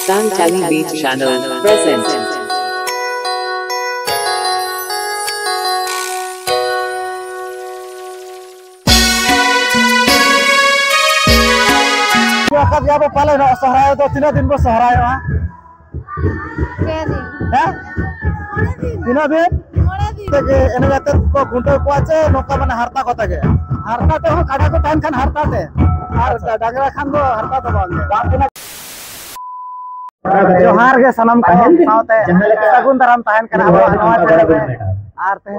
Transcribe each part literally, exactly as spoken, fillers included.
Tang Tally Beat Channel presents. ᱟᱠᱟᱫ ᱜᱮᱭᱟ ᱵᱚ ᱯᱟᱞᱮ ᱱᱚᱜᱼᱚᱭ ᱥᱚᱦᱨᱟᱭ ᱫᱚ ᱛᱤᱱᱟᱹᱜ ᱫᱤᱱ ᱵᱚ ᱥᱚᱦᱨᱟᱭᱚᱜᱼᱟ? ᱯᱮ ᱫᱤᱱ᱾ ᱦᱮᱸ? ᱢᱚᱬᱮ ᱫᱤᱱ᱾ ᱛᱤᱱᱟᱹᱜ ᱫᱤᱱ? ᱢᱚᱬᱮ ᱫᱤᱱ᱾ ᱛᱮᱜᱮ ᱮᱱᱮᱡ ᱟᱛᱮᱫ ᱠᱚ ᱠᱷᱩᱱᱴᱟᱹᱣ ᱠᱚᱣᱟ ᱪᱮ ᱱᱚᱝᱠᱟ ᱢᱟᱱᱮ ᱦᱟᱨᱛᱟ ᱠᱚᱛᱮ ᱜᱮ? ᱦᱟᱨᱛᱟ ᱛᱮᱦᱚᱸ, ᱠᱟᱰᱟ ᱠᱚ ᱛᱟᱦᱮᱱ ᱠᱷᱟᱱ ᱦᱟᱨᱛᱟ ᱛᱮ, ᱟᱨ ᱰᱟᱝᱨᱟ ᱠᱷᱟᱱ ᱫᱚ ᱦᱟᱨᱛᱟ ᱫᱚ ᱵᱟᱝ ᱜᱮ᱾ ᱡᱚᱦᱟᱨ ᱜᱮ ᱥᱟᱱᱟᱢ ᱠᱚ ᱥᱟᱶᱛᱮ ᱥᱟᱹᱜᱩᱱ ᱫᱟᱨᱟᱢ ᱛᱟᱦᱮᱱ ᱠᱟᱱᱟ ᱟᱵᱚᱣᱟᱜ ᱱᱚᱣᱟ ᱪᱮᱱᱮᱞ ᱨᱮ᱾ ᱟᱨ ᱛᱮᱦᱮᱧ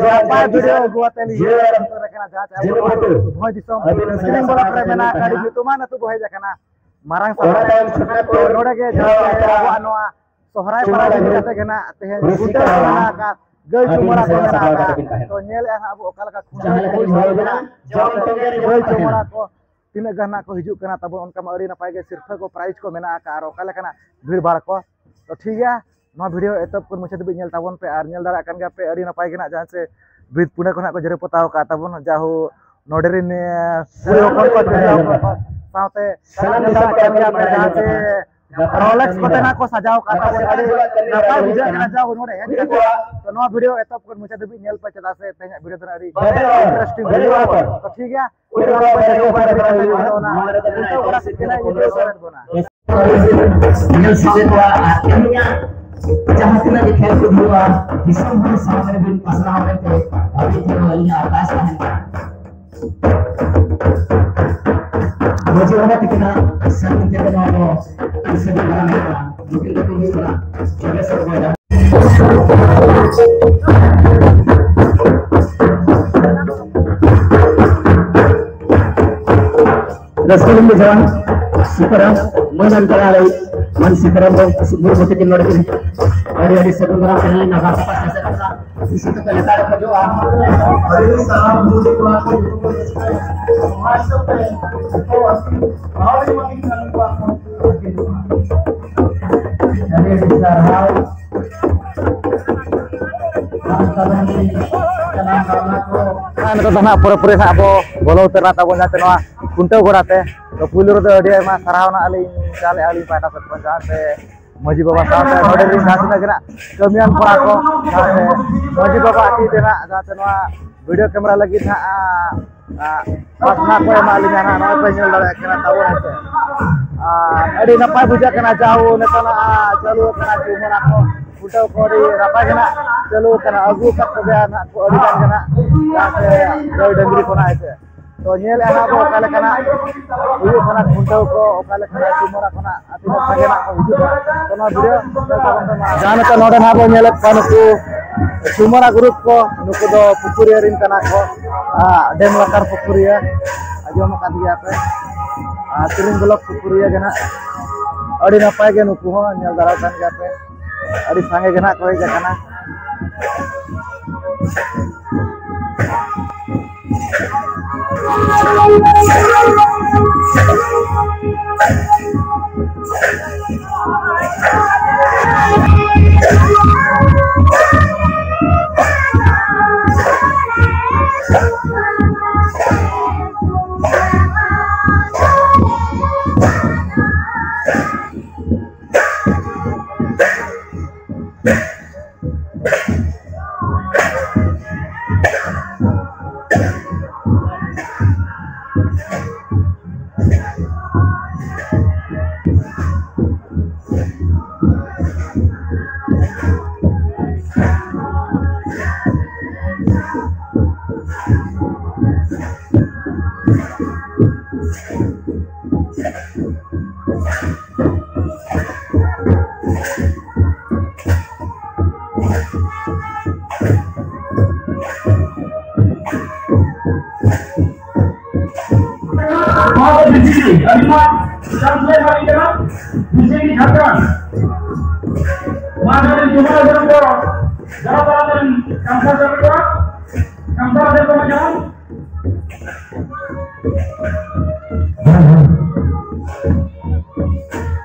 ᱱᱟᱯᱟᱭ ᱵᱷᱤᱰᱤᱭᱳ ᱟᱹᱜᱩ ᱟᱛᱮ ᱞᱤᱧ ᱦᱮᱡ ᱥᱮᱴᱮᱨ ᱟᱠᱟᱱᱟ, ᱡᱟᱦᱟᱸ ᱪᱮ ᱟᱵᱚ ᱵᱷᱚᱸᱡᱽ ᱫᱤᱥᱚᱢ ᱥᱤᱞᱤᱝ ᱵᱞᱚᱠ ᱨᱮ ᱢᱮᱱᱟᱜ ᱟᱹᱰᱤ ᱧᱩᱛᱩᱢᱟᱱ ᱟᱹᱛᱩ ᱵᱚ ᱦᱮᱡ ᱟᱠᱟᱱᱟ᱾ ᱢᱟᱨᱟᱝ ᱥᱟᱯᱲᱟᱣ ᱱᱚᱰᱮ ᱜᱮ ᱡᱟᱦᱟᱸ ᱪᱮ ᱟᱵᱚᱣᱟᱜ ᱱᱚᱣᱟ ᱥᱚᱦᱨᱟᱭ ᱯᱚᱨᱚᱵᱽ ᱤᱫᱤ ᱠᱟᱛᱮ ᱜᱮ ᱱᱟᱜ ᱛᱮᱦᱮᱧ ᱠᱷᱩᱱᱴᱟᱹᱣ ᱠᱚ ᱢᱮᱱᱟᱜ ᱟᱠᱟᱫ, ᱜᱟᱹᱭ ᱪᱩᱢᱟᱹᱲᱟ ᱠᱚ ᱢᱮᱱᱟᱜ ᱟᱠᱟᱫ᱾ ᱛᱚ ᱧᱮᱞᱮᱫᱼᱟ ᱦᱟᱸᱜ ᱟᱵᱚ ᱚᱠᱟ ᱞᱮᱠᱟ ᱠᱷᱩᱱᱴᱟᱹᱣ ᱠᱚ ᱦᱩᱭᱩᱜ ᱠᱟᱱᱟ, ᱜᱟᱹᱭ ᱪᱩᱢᱟᱹᱲᱟ ᱠᱚ ᱛᱤᱱᱟᱹᱜ ᱜᱟᱱ ᱱᱟᱜ ᱠᱚ ᱦᱤᱡᱩᱜ ᱠᱟᱱᱟ ᱛᱟᱵᱚᱱ, ᱚᱱᱠᱟ ᱢᱟ ᱟᱹᱰᱤ ᱱᱟᱯᱟᱭ ᱜᱮ ᱥᱤᱨᱯᱷᱟᱹ ᱠᱚ, ᱯᱨᱟᱭᱤᱡᱽ ᱠᱚ ᱢᱮᱱᱟᱜ ᱟᱠᱟᱫ ᱟᱨ ᱚᱠᱟ ᱞᱮᱠᱟᱱᱟᱜ ᱵᱷᱤᱲ ᱵᱷᱟᱲ ᱠᱚ᱾ ᱛᱚ ᱴᱷᱤᱠ ᱜᱮᱭᱟ, ᱱᱚᱣᱟ ᱵᱷᱤᱰᱤᱭᱳ ᱮᱛᱚᱦᱚᱵ ᱠᱷᱚᱱ ᱢᱩᱪᱟᱹᱫ ᱫᱷᱟᱹᱵᱤᱡ ᱧᱮᱞ ᱛᱟᱵᱚᱱ ᱯᱮ ᱟᱨ ᱧᱮᱞ ᱫᱟᱲᱮᱭᱟᱜ ᱠᱟᱱ ᱜᱮᱭᱟ ᱯᱮ ᱟᱹᱰᱤ ᱱᱟᱯᱟᱭ ᱜᱮ ᱱᱟᱜ ᱡᱟᱦᱟᱸ ᱪᱮ ᱵᱷᱤᱛ ᱯᱩᱱᱰᱟᱹ ᱠᱷᱚᱱᱟᱜ ᱠᱚ ᱡᱮᱨᱮᱲ ᱯᱚᱛᱟᱣ ᱟᱠᱟᱫ ᱛᱟᱵᱚᱱ᱾ ᱡᱟᱦᱳ ᱱᱚᱰᱮ ᱨᱤᱱ, ᱮ, ᱠᱩᱲᱤ ᱦᱚᱯᱚᱱ ᱠᱚ, ᱛᱤᱨᱞᱟᱹ ᱦᱚᱯᱚᱱ ᱠᱚ ᱥᱟᱶᱛᱮ ᱧᱮᱞ ᱫᱟᱲᱮᱭᱟᱜ ᱠᱟᱱ ᱜᱮᱭᱟ ᱯᱮ ᱡᱟᱦᱟᱸ ᱪᱮ ᱨᱚᱞᱮᱠᱥ ᱠᱚᱛᱮ ᱱᱟᱜ ᱠᱚ ᱥᱟᱡᱟᱣ ᱟᱠᱟᱫ ᱛᱟᱵᱚᱱ, ᱟᱹᱰᱤ ᱱᱟᱯᱟᱭ ᱵᱩᱡᱷᱟᱹᱜ ᱠᱟᱱᱟ ᱡᱟᱦᱳ ᱱᱚᱰᱮ ᱦᱮᱡ ᱠᱟᱛᱮ᱾ ᱛᱚ ᱱᱚᱣᱟ ᱵᱷᱤᱰᱤᱭᱳ ᱮᱛᱚᱦᱚᱵ ᱠᱷᱚᱱ ᱢᱩᱪᱟᱹᱫ ᱫᱷᱟᱹᱵᱤᱡ ᱧᱮᱞ ᱯᱮ, ᱪᱮᱫᱟᱜ ᱥᱮ ᱛᱮᱦᱮᱧᱟᱜ ᱵᱷᱤᱰᱤᱭᱳ ᱫᱚ ᱟᱹᱰᱤ ᱤᱱᱴᱟᱨᱮᱥᱴᱤᱝ ᱦᱩᱭᱩᱜᱼᱟ᱾ ᱛᱚ ᱴᱷᱤᱠ ᱜᱮᱭᱟ, ᱱᱚᱣᱟ ᱵᱷᱤᱰᱤᱭᱳ ᱚᱠᱟ ᱨᱮ ᱵᱷᱤᱰᱤᱭᱳ ᱚᱱᱟ ᱠᱷᱩᱱᱴᱟᱹᱣ ᱠᱚᱲᱟ ᱥᱮᱫ ᱜᱮ ᱱᱟᱜ ᱤᱧ ᱤᱫᱤ ᱦᱚᱪᱚᱭᱮᱫ ᱵᱚᱱᱟ᱾ ᱧᱮᱞ ᱥᱟᱢᱴᱟᱣ ᱠᱚᱣᱟ ᱟᱨ ᱛᱮᱦᱮᱧᱟᱜ ᱡᱟᱦᱟᱸ ᱛᱤᱱᱟᱹᱜ ᱜᱮ ᱠᱷᱮᱞ ᱠᱚ ᱦᱩᱭᱩᱜᱼᱟ, ᱫᱤᱥᱚᱢ ᱦᱚᱲ ᱥᱟᱢᱟᱝ ᱨᱮᱵᱤᱱ ᱯᱟᱥᱱᱟᱣ ᱢᱮᱱᱛᱮ ᱟᱹᱵᱤᱱ ᱴᱷᱮᱱ ᱦᱚᱸ ᱟᱹᱞᱤᱧᱟᱜ ᱟᱨᱫᱟᱥ ᱛᱟᱦᱮᱱ ᱠᱟᱱᱟ᱾ ᱢᱟᱹᱡᱷᱤ ᱵᱟᱵᱟ ᱛᱤᱠᱤᱱᱟᱜ ᱥᱟᱹᱜᱩᱱ ᱛᱮ ᱱᱚᱣᱟ ᱫᱚ ᱥᱟᱹᱜᱩᱱ ᱫᱟᱨᱟᱢ ᱦᱩᱭᱩᱜᱼᱟ᱾ ᱱᱩᱠᱤᱱ ᱫᱚᱠᱤᱱ ᱦᱩᱭᱩᱜ ᱠᱟᱱᱟ ᱡᱚᱜᱮᱥᱚᱨ ᱵᱚᱭᱦᱟ᱾ ᱨᱟᱹᱥᱠᱟᱹ ᱞᱤᱧ ᱵᱩᱡᱷᱟᱹᱣᱟ᱾ ᱥᱩᱯᱟᱨ ᱢᱟᱹᱡᱷᱤ ᱛᱟᱞᱟ ᱨᱮ ᱢᱟᱹᱱ ᱥᱤᱛᱟᱨᱟᱢ ᱵᱟᱹᱵᱩ ᱢᱩᱨᱢᱩ ᱛᱟᱹᱠᱤᱱ ᱱᱚᱰᱮ ᱠᱤᱱ ᱟᱹᱰᱤ ᱟᱹᱰᱤ ᱥᱟᱹᱜᱩᱱ ᱫᱟᱨᱟᱢ ᱛᱮ ᱱᱟᱜᱟᱢ ᱥᱟᱯᱷᱟ ᱥᱮᱥᱮᱫ ᱠᱟᱱᱟ᱾ ᱥᱤᱥᱤ ᱛᱟᱠᱚ ᱞᱮᱛᱟᱲ ᱠᱚ ᱡᱚᱜᱼᱟ᱾ ᱟᱹᱰᱤ ᱥᱟᱨᱦᱟᱣ ᱢᱩᱨᱢᱩ ᱠᱚᱲᱟ ᱠᱚ ᱡᱚᱛᱚ ᱠᱚ ᱨᱟᱹᱥᱠᱟᱹᱭᱟ᱾ ᱱᱚᱣᱟ ᱦᱤᱥᱟᱹᱵ ᱛᱮ ᱡᱚᱛᱚ ᱟᱹᱰᱤ ᱥᱟᱨᱦᱟᱣ᱾ ᱟᱨ ᱱᱤᱛᱚᱜ ᱫᱚ ᱱᱟᱦᱟᱜ ᱯᱚᱨᱮ ᱯᱚᱨᱮ ᱱᱟᱦᱟᱜ ᱵᱚ ᱵᱚᱞᱚ ᱩᱛᱟᱹᱨᱟ ᱛᱟᱵᱚᱱ ᱡᱟᱦᱟᱸ ᱛᱮ ᱱᱚᱣᱟ ᱠᱷᱩᱱᱴᱟᱹᱣ ᱜᱚᱲᱟ ᱛᱮ᱾ ᱛᱚ ᱯᱩᱭᱞᱩ ᱨᱮᱫᱚ ᱟᱹᱰᱤ ᱟᱭᱢᱟ ᱥᱟᱨᱦᱟᱣ ᱱᱟᱜ ᱞᱤᱧ ᱪᱟᱞᱮᱜᱼᱟ ᱟᱹᱞᱤᱧ ᱯᱟᱦᱴᱟ ᱥᱮᱫ ᱠᱷᱚᱱ, ᱡᱟᱦᱟᱸᱛᱮ ᱢᱟᱹᱡᱷᱤ ᱵᱟᱵᱟ ᱥᱟᱶᱛᱮ ᱱᱚᱰᱮ ᱨᱮᱱ ᱡᱟᱦᱟᱸ ᱛᱤᱱᱟᱹᱜ ᱜᱮ ᱱᱟᱜ ᱠᱟᱹᱢᱤᱭᱟᱱ ᱠᱚᱲᱟ ᱠᱚ, ᱡᱟᱦᱟᱸᱛᱮ ᱢᱟᱹᱡᱷᱤ ᱵᱟᱵᱟ ᱟᱹᱛᱤᱧ ᱛᱮ ᱱᱟᱜ ᱡᱟᱦᱟᱸᱛᱮ ᱱᱚᱣᱟ ᱵᱷᱤᱰᱤᱭᱳ ᱠᱮᱢᱮᱨᱟ ᱞᱟᱹᱜᱤᱫ ᱱᱟᱜ, ᱟ, ᱟ, ᱯᱟᱥᱱᱟ ᱠᱚ ᱮᱢᱟᱜ ᱞᱤᱧᱟ ᱱᱟᱜ, ᱱᱚᱜᱼᱚᱭ ᱯᱮ ᱧᱮᱞ ᱫᱟᱲᱮᱭᱟᱜ ᱠᱟᱱᱟ ᱛᱟᱵᱚᱱ ᱦᱮᱸ ᱥᱮ᱾ ᱟᱨ ᱟᱹᱰᱤ ᱱᱟᱯᱟᱭ ᱵᱩᱡᱷᱟᱹᱜ ᱠᱟᱱᱟ, ᱡᱟᱣ ᱱᱤᱛᱚᱜ ᱱᱟᱜ ᱪᱟᱹᱞᱩ ᱟᱠᱟᱱᱟ ᱪᱩᱢᱟᱹᱲᱟ ᱠᱚ, ᱠᱷᱩᱱᱴᱟᱹᱣ ᱠᱚ ᱟᱹᱰᱤ ᱱᱟᱯᱟᱭ ᱜᱮ ᱱᱟᱜ ᱪᱟᱹᱞᱩ ᱟᱠᱟᱱᱟ, ᱟᱹᱜᱩ ᱟᱠᱟᱫ ᱠᱚᱜᱮᱭᱟ ᱱᱟᱜ ᱠᱚ ᱟᱹᱰᱤ ᱜᱟᱱ ᱜᱮ ᱱᱟᱜ, ᱡᱟᱦᱟᱸ ᱥᱮ ᱜᱟᱹᱭ ᱰᱟᱹᱝᱨᱤ ᱠᱚ ᱱᱟᱜ ᱦᱮᱸ ᱥᱮ᱾ ᱛᱚ ᱧᱮᱞᱮᱫᱼᱟ ᱱᱟᱜ ᱵᱚ ᱚᱠᱟ ᱞᱮᱠᱟᱱᱟᱜ ᱦᱩᱭᱩᱜ ᱠᱟᱱᱟ ᱠᱷᱩᱱᱴᱟᱹᱣ ᱠᱚ, ᱚᱠᱟ ᱞᱮᱠᱟᱱᱟᱜ ᱪᱩᱢᱟᱹᱲᱟ ᱠᱷᱚᱱᱟᱜ ᱟᱹᱰᱤ ᱱᱟᱯᱟᱭ ᱜᱮ ᱱᱟᱜ ᱠᱚ ᱦᱤᱡᱩᱜᱼᱟ᱾ ᱛᱚ ᱱᱚᱣᱟ ᱵᱷᱤᱰᱤᱭᱳ ᱧᱮᱞ ᱛᱟᱵᱚᱱ ᱯᱮ ᱢᱟ᱾ ᱡᱟᱦᱟᱸ ᱞᱮᱠᱟ ᱱᱚᱰᱮ ᱱᱟᱜ ᱵᱚ ᱧᱮᱞᱮᱫ ᱠᱚᱣᱟ ᱱᱩᱠᱩ ᱪᱩᱢᱟᱹᱲᱟ ᱜᱨᱩᱯ ᱠᱚ, ᱱᱩᱠᱩ ᱫᱚ ᱯᱩᱠᱷᱩᱨᱤᱭᱟᱹ ᱨᱮᱱ ᱠᱟᱱᱟ ᱠᱚ, ᱟ, ᱰᱮᱢ ᱞᱟᱛᱟᱨ ᱯᱩᱠᱷᱩᱨᱤᱭᱟᱹ, ᱟᱸᱡᱚᱢ ᱟᱠᱟᱫ ᱜᱮᱭᱟ ᱯᱮ, ᱟᱨ ᱛᱤᱨᱤᱝ ᱵᱞᱚᱠ ᱯᱩᱠᱷᱩᱨᱤᱭᱟᱹ ᱜᱮ ᱱᱟᱜ᱾ ᱟᱹᱰᱤ ᱱᱟᱯᱟᱭ ᱜᱮ ᱱᱩᱠᱩ ᱦᱚᱸ ᱧᱮᱞ ᱫᱟᱲᱮᱭᱟᱜ ᱠᱟᱱ ᱜᱮᱭᱟ ᱯᱮ, ᱟᱹᱰᱤ ᱥᱟᱸᱜᱮ ᱜᱮ ᱱᱟᱜ ᱠᱚ ᱦᱮᱡ ᱟᱠᱟᱱᱟ᱾ ᱱᱚᱣᱟ ᱫᱚ ᱵᱤᱡᱤ, ᱟᱹᱰᱤ ᱢᱚᱡᱽ chance ᱞᱮ ᱮᱢᱟᱫ ᱠᱟᱱᱟ, ᱵᱤᱡᱮᱯᱤ ᱡᱷᱟᱲᱠᱷᱚᱸᱰ᱾ ᱢᱟ ᱱᱚᱰᱮ ᱡᱩᱢᱟᱹ ᱟᱡᱚᱢ ᱠᱚ, ᱡᱟᱦᱟᱸ ᱛᱟᱞᱟ ᱛᱮ ᱠᱟᱱᱛᱷᱟ ᱪᱟᱞᱩ ᱠᱚᱣᱟ, ᱠᱟᱱᱛᱷᱟ ᱟᱡᱚᱢ ᱠᱚ ᱡᱮᱢᱚᱱ᱾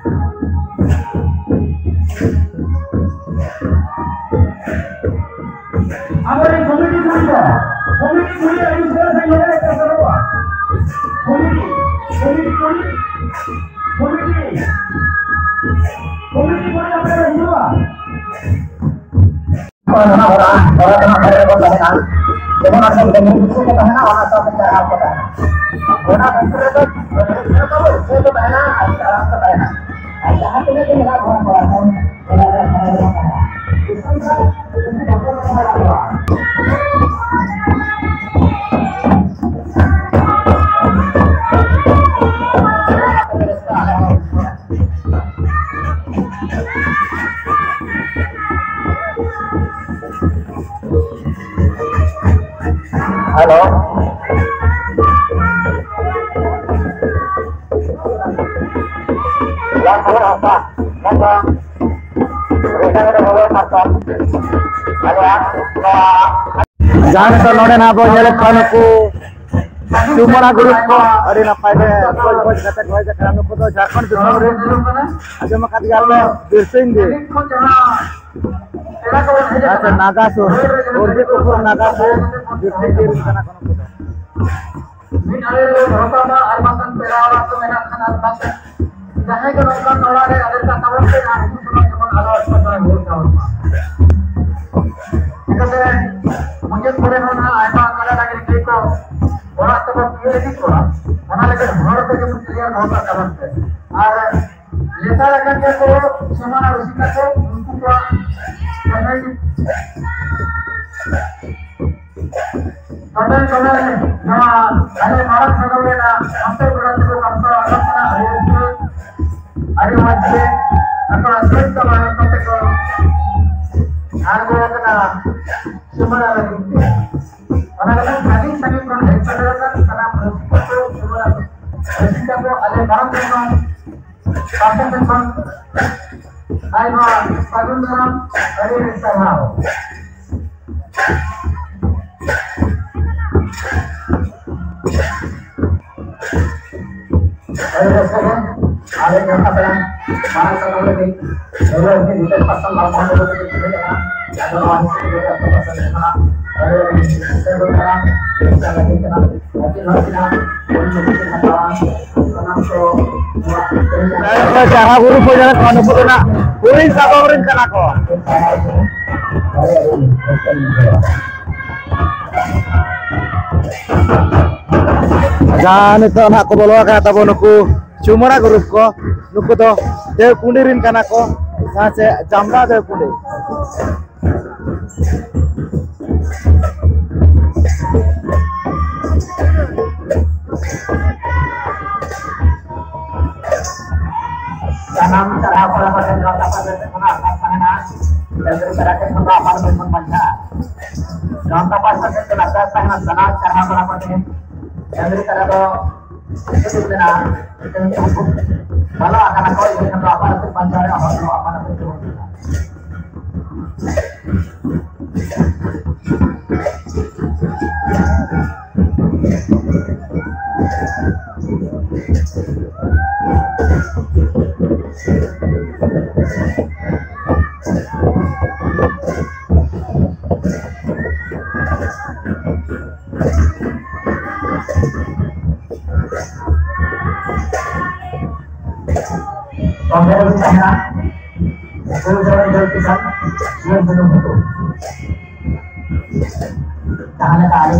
ᱟᱵᱚᱨᱮᱱ ᱠᱚᱢᱤᱴᱤ ᱠᱩᱲᱤ ᱠᱚ, ᱠᱚᱢᱤᱴᱤ ᱠᱩᱲᱤ ᱟᱹᱰᱤ ᱩᱥᱟᱹᱨᱟ ᱥᱟᱺᱦᱤᱡ ᱱᱚᱰᱮ ᱠᱚ ᱥᱮᱴᱮᱨᱚᱜᱼᱟ᱾ ᱠᱚᱢᱤᱴᱤ, ᱠᱚᱢᱤᱴᱤ ᱠᱚ ᱠᱚᱢᱤᱴᱤ, ᱠᱚᱢᱤᱴᱤ ᱠᱚᱨᱮ ᱟᱯᱮ ᱯᱮ ᱦᱤᱡᱩᱜᱼᱟ᱾ ᱚᱱᱟ ᱦᱚᱨᱟ, ᱦᱚᱨᱟ ᱫᱚ ᱦᱟᱸᱜ ᱵᱟᱦᱨᱮ ᱨᱮᱵᱚᱱ ᱛᱟᱦᱮᱱᱟ᱾ ᱡᱮᱢᱚᱱ ᱟᱥᱚᱞ ᱠᱟᱹᱢᱤ ᱠᱚ ᱛᱟᱦᱮᱱᱟ, ᱚᱱᱟ ᱥᱟᱶᱛᱮ ᱪᱟᱨᱦᱟᱣ ᱠᱚ ᱛᱟᱦᱮᱱᱟ᱾ ᱚᱱᱟ ᱵᱷᱤᱛᱨᱤ ᱨᱮᱫᱚ ᱡᱚᱛᱚ ᱠᱚ ᱛᱟᱦᱮᱱᱟ ᱟᱨ ᱪᱟᱨᱦᱟᱣ ᱠᱚ ᱛᱟᱦᱮᱱᱟ᱾ ᱟᱨ ᱡᱟᱦᱟᱸ ᱛᱤᱱᱟᱹᱜ ᱜᱮ ᱢᱮᱱᱟᱜ ᱵᱚᱱᱟ ᱠᱚᱲᱟ ᱠᱚ, ᱚᱱᱟ ᱨᱮ ᱛᱟᱦᱮᱱᱟ᱾ ᱦᱮᱞᱳ᱾ ᱞᱟᱠᱷ ᱦᱟᱡᱟᱨ ᱦᱟᱥᱟ, ᱢᱮᱱᱫᱚ ᱨᱮᱥᱟ ᱨᱮ ᱵᱚᱞᱚ ᱢᱟᱨᱥᱟᱞ᱾ ᱟᱞᱮᱭᱟᱜ ᱱᱚᱣᱟ ᱡᱟᱦᱟᱸ ᱱᱤᱛᱚᱜ ᱱᱚᱰᱮ ᱱᱟᱜ ᱵᱚᱱ ᱧᱮᱞᱮᱫ ᱠᱚᱣᱟ, ᱱᱩᱠᱩ ᱪᱩᱢᱟᱹᱲᱟ ᱜᱩᱨᱩᱯ ᱠᱚ ᱟᱹᱰᱤ ᱱᱟᱯᱟᱭ ᱜᱮ ᱜᱚᱡ ᱜᱚᱡ ᱠᱟᱛᱮ ᱠᱚ ᱦᱮᱡ ᱟᱠᱟᱱᱟ᱾ ᱱᱩᱠᱩ ᱫᱚ ᱡᱷᱟᱲᱠᱷᱚᱸᱰ ᱫᱤᱥᱚᱢ ᱨᱮ, ᱟᱸᱡᱚᱢ ᱟᱠᱟᱫ ᱜᱮᱭᱟ ᱯᱮ, ᱵᱤᱨᱥᱤᱝ ᱜᱮ᱾ ᱟᱪᱪᱷᱟ, ᱱᱟᱜᱟ ᱥᱩᱨ, ᱩᱨᱵᱤ ᱯᱩᱠᱩᱨ ᱱᱟᱜᱟ ᱥᱩᱨ, ᱵᱤᱨᱥᱤᱝ ᱜᱮ ᱠᱟᱱᱟ ᱠᱚ ᱱᱩᱠᱩ ᱫᱚ᱾ ᱢᱤᱫ ᱟᱲᱮ ᱨᱮ ᱫᱚᱦᱚ ᱠᱟᱜ ᱢᱟ, ᱟᱨ ᱵᱟᱝᱠᱷᱟᱱ ᱯᱮᱲᱟ ᱚᱲᱟᱜ ᱠᱚ ᱢᱮᱱᱟᱜ ᱠᱷᱟᱱ, ᱟᱨ ᱵᱟᱝᱠᱷᱟᱱ ᱡᱟᱦᱟᱸᱭ ᱜᱮ ᱱᱚᱝᱠᱟᱱ ᱚᱲᱟᱜ ᱨᱮ ᱟᱫᱮᱨ ᱠᱟᱜ ᱛᱟᱵᱚᱱ ᱯᱮ, ᱟᱨ ᱩᱱᱠᱩ ᱥᱚᱢᱚᱭ ᱡᱮᱢᱚᱱ ᱟᱞᱚ ᱮᱴᱠᱮᱴᱚᱬᱮ ᱦᱩᱭᱩᱜ ᱛᱟᱵᱚᱱ ᱢᱟ᱾ ᱪᱤᱠᱟᱹᱛᱮ ᱢᱩᱪᱟᱹᱫ ᱠᱚᱨᱮ ᱦᱚᱸ ᱱᱟᱦᱟᱜ ᱟᱭᱢᱟ ᱠᱟᱰᱟ ᱰᱟᱝᱨᱤ ᱜᱟᱹᱭ ᱠᱚ ᱚᱲᱟᱜ ᱛᱮᱵᱚᱱ ᱛᱤᱭᱳᱜ ᱤᱫᱤ ᱠᱚᱣᱟ, ᱚᱱᱟ ᱞᱟᱹᱜᱤᱫ ᱦᱚᱲ ᱛᱮ ᱡᱮᱢᱚᱱ ᱛᱮᱭᱟᱨ ᱫᱚᱦᱚ ᱠᱟᱜ ᱛᱟᱵᱚᱱ ᱯᱮ᱾ ᱟᱨ ᱞᱮᱛᱟᱲ ᱟᱠᱟᱱ ᱜᱮᱭᱟ ᱠᱚ ᱥᱚᱢᱟᱱ ᱟᱨ ᱨᱩᱥᱤᱠᱟ ᱠᱚ, ᱩᱱᱠᱩ ᱠᱚᱣᱟᱜ ᱡᱟᱦᱟᱸᱭ ᱛᱚᱵᱮ, ᱛᱚᱵᱮ, ᱱᱚᱣᱟ ᱟᱞᱮ ᱢᱟᱨᱟᱝ ᱥᱟᱫᱚᱢ ᱨᱮᱱᱟᱜ ᱚᱱᱛᱚᱨ ᱜᱚᱲᱟ ᱛᱮᱠᱚ ᱠᱟᱢᱥᱟᱣ ᱟᱠᱟᱱ ᱠᱟᱱᱟ᱾ ᱟᱹᱰᱤ ᱨᱟᱹᱥᱠᱟᱹ, ᱟᱹᱰᱤ ᱢᱚᱡᱽ ᱜᱮ ᱟᱠᱚᱣᱟᱜ ᱥᱟᱹᱛ ᱛᱟᱵᱚᱱ ᱠᱟᱛᱮ ᱠᱚ ᱟᱬᱜᱚ ᱟᱠᱟᱱᱟ ᱥᱩᱢᱟᱹᱲᱟ ᱞᱟᱹᱜᱤᱫ ᱛᱮ᱾ ᱚᱱᱟ ᱞᱟᱹᱜᱤᱫ ᱥᱟᱺᱜᱤᱧ ᱥᱟᱺᱜᱤᱧ ᱠᱷᱚᱱ ᱦᱮᱡ ᱥᱮᱴᱮᱨ ᱟᱠᱟᱱ ᱥᱟᱱᱟᱢ ᱨᱟᱹᱥᱤᱠᱟ ᱠᱚ, ᱥᱩᱢᱟᱹᱲᱟ ᱨᱟᱹᱥᱤᱠᱟ ᱠᱚ ᱟᱞᱮ ᱢᱟᱨᱟᱝ ᱥᱟᱫᱚᱢ ᱯᱟᱦᱴᱟ ᱥᱮᱫ ᱠᱷᱚᱱ ᱟᱭᱢᱟ ᱥᱟᱹᱜᱩᱱ ᱫᱟᱨᱟᱢ, ᱟᱹᱰᱤ ᱟᱹᱰᱤ ᱥᱟᱨᱦᱟᱣ᱾ ᱟᱹᱰᱤ ᱨᱟᱹᱥᱠᱟᱹ ᱜᱮ, ᱟᱞᱮ ᱡᱟᱦᱟᱸ ᱛᱟᱭᱚᱢ ᱢᱟᱨᱟᱝ ᱥᱟᱫᱚᱢ ᱞᱟᱹᱜᱤᱫ ᱱᱚᱰᱮ ᱢᱤᱫ ᱢᱤᱫᱴᱮᱱ ᱯᱟᱥᱴᱟ ᱞᱟᱞ ᱢᱚᱦᱚᱱ ᱵᱟᱵᱩ ᱛᱟᱹᱠᱤᱱ ᱠᱤᱱ ᱦᱮᱡ ᱟᱠᱟᱱᱟ᱾ ᱟᱫᱚ ᱱᱚᱣᱟ ᱦᱤᱥᱟᱹᱵ ᱛᱮ ᱟᱛᱳ ᱯᱟᱥᱮ ᱨᱮ ᱢᱮᱱᱟᱜ ᱡᱟᱦᱟᱸ ᱜᱩᱨᱩ ᱯᱩᱡᱟᱹ ᱠᱚ ᱱᱩᱠᱩ ᱫᱚ ᱱᱟᱜ ᱦᱩᱲᱤᱧ ᱥᱟᱫᱚᱢ ᱨᱮᱱ ᱠᱟᱱᱟ ᱠᱚ᱾ ᱡᱟᱦᱟᱸ ᱱᱤᱛᱚᱜ ᱱᱟᱜ ᱠᱚ ᱵᱚᱞᱚ ᱟᱠᱟᱱᱟ ᱛᱟᱵᱚ ᱱᱩᱠᱩ ᱪᱩᱢᱟᱹᱲᱟ ᱜᱩᱨᱩᱯ ᱠᱚ, ᱱᱩᱠᱩ ᱫᱚ ᱫᱮᱣᱠᱩᱸᱰᱤ ᱨᱮᱱ ᱠᱟᱱᱟ ᱠᱚ, ᱡᱟᱦᱟᱸ ᱪᱮ ᱪᱟᱢᱲᱟ ᱫᱮᱣᱠᱩᱸᱰᱤ᱾ ᱥᱟᱱᱟᱢ ᱪᱟᱨᱦᱟᱣ ᱠᱚᱲᱟ ᱠᱚ ᱴᱷᱮᱱ ᱱᱚᱣᱟ ᱠᱟᱛᱷᱟ ᱫᱚ ᱦᱩᱭᱩᱜ ᱠᱟᱱᱟ, ᱟᱨᱫᱟᱥ ᱛᱟᱦᱮᱱᱟ, ᱰᱟᱹᱝᱨᱤ ᱠᱟᱰᱟ ᱴᱷᱮᱱ ᱠᱷᱚᱱ ᱫᱚ ᱟᱯᱟᱱ ᱟᱹᱯᱤᱱ ᱵᱚᱱ ᱵᱟᱧᱪᱟᱜᱼᱟ᱾ ᱱᱚᱣᱟ ᱠᱟᱛᱷᱟ ᱥᱟᱶᱛᱮ ᱟᱨᱫᱟᱥ ᱛᱟᱦᱮᱱᱟ, ᱥᱟᱱᱟᱢ ᱪᱟᱨᱦᱟᱣ ᱠᱚᱲᱟ ᱠᱚ ᱴᱷᱮᱱ ᱰᱟᱹᱝᱨᱤ ᱠᱟᱰᱟ ᱫᱚ ᱪᱮᱫ ᱠᱚ ᱢᱮᱱᱟ, ᱢᱤᱫᱴᱟᱝ ᱵᱟᱞᱟ ᱟᱠᱟᱱᱟ ᱠᱚ, ᱤᱱᱟᱹ ᱠᱷᱟᱱ ᱫᱚ ᱟᱯᱟᱱ ᱟᱹᱯᱤᱱ ᱵᱟᱧᱪᱟᱣ ᱨᱮᱱᱟᱜ ᱦᱚᱲ ᱫᱚ ᱟᱯᱟᱱ ᱟᱹᱯᱤᱱ ᱛᱮᱵᱚᱱ ᱪᱟᱞᱟᱜᱼᱟ᱾ ᱚᱸᱰᱮ ᱨᱮ ᱛᱟᱦᱮᱱᱟ, ᱩᱱᱠᱩ ᱡᱮᱢᱚᱱ ᱫᱟᱹᱲ ᱠᱮᱫᱟ, ᱥᱤᱭᱟᱹᱛ ᱡᱟᱹᱱᱩᱢ ᱵᱷᱩᱴᱩ᱾ ᱡᱟᱦᱟᱸ ᱞᱮᱠᱟ ᱟᱞᱮ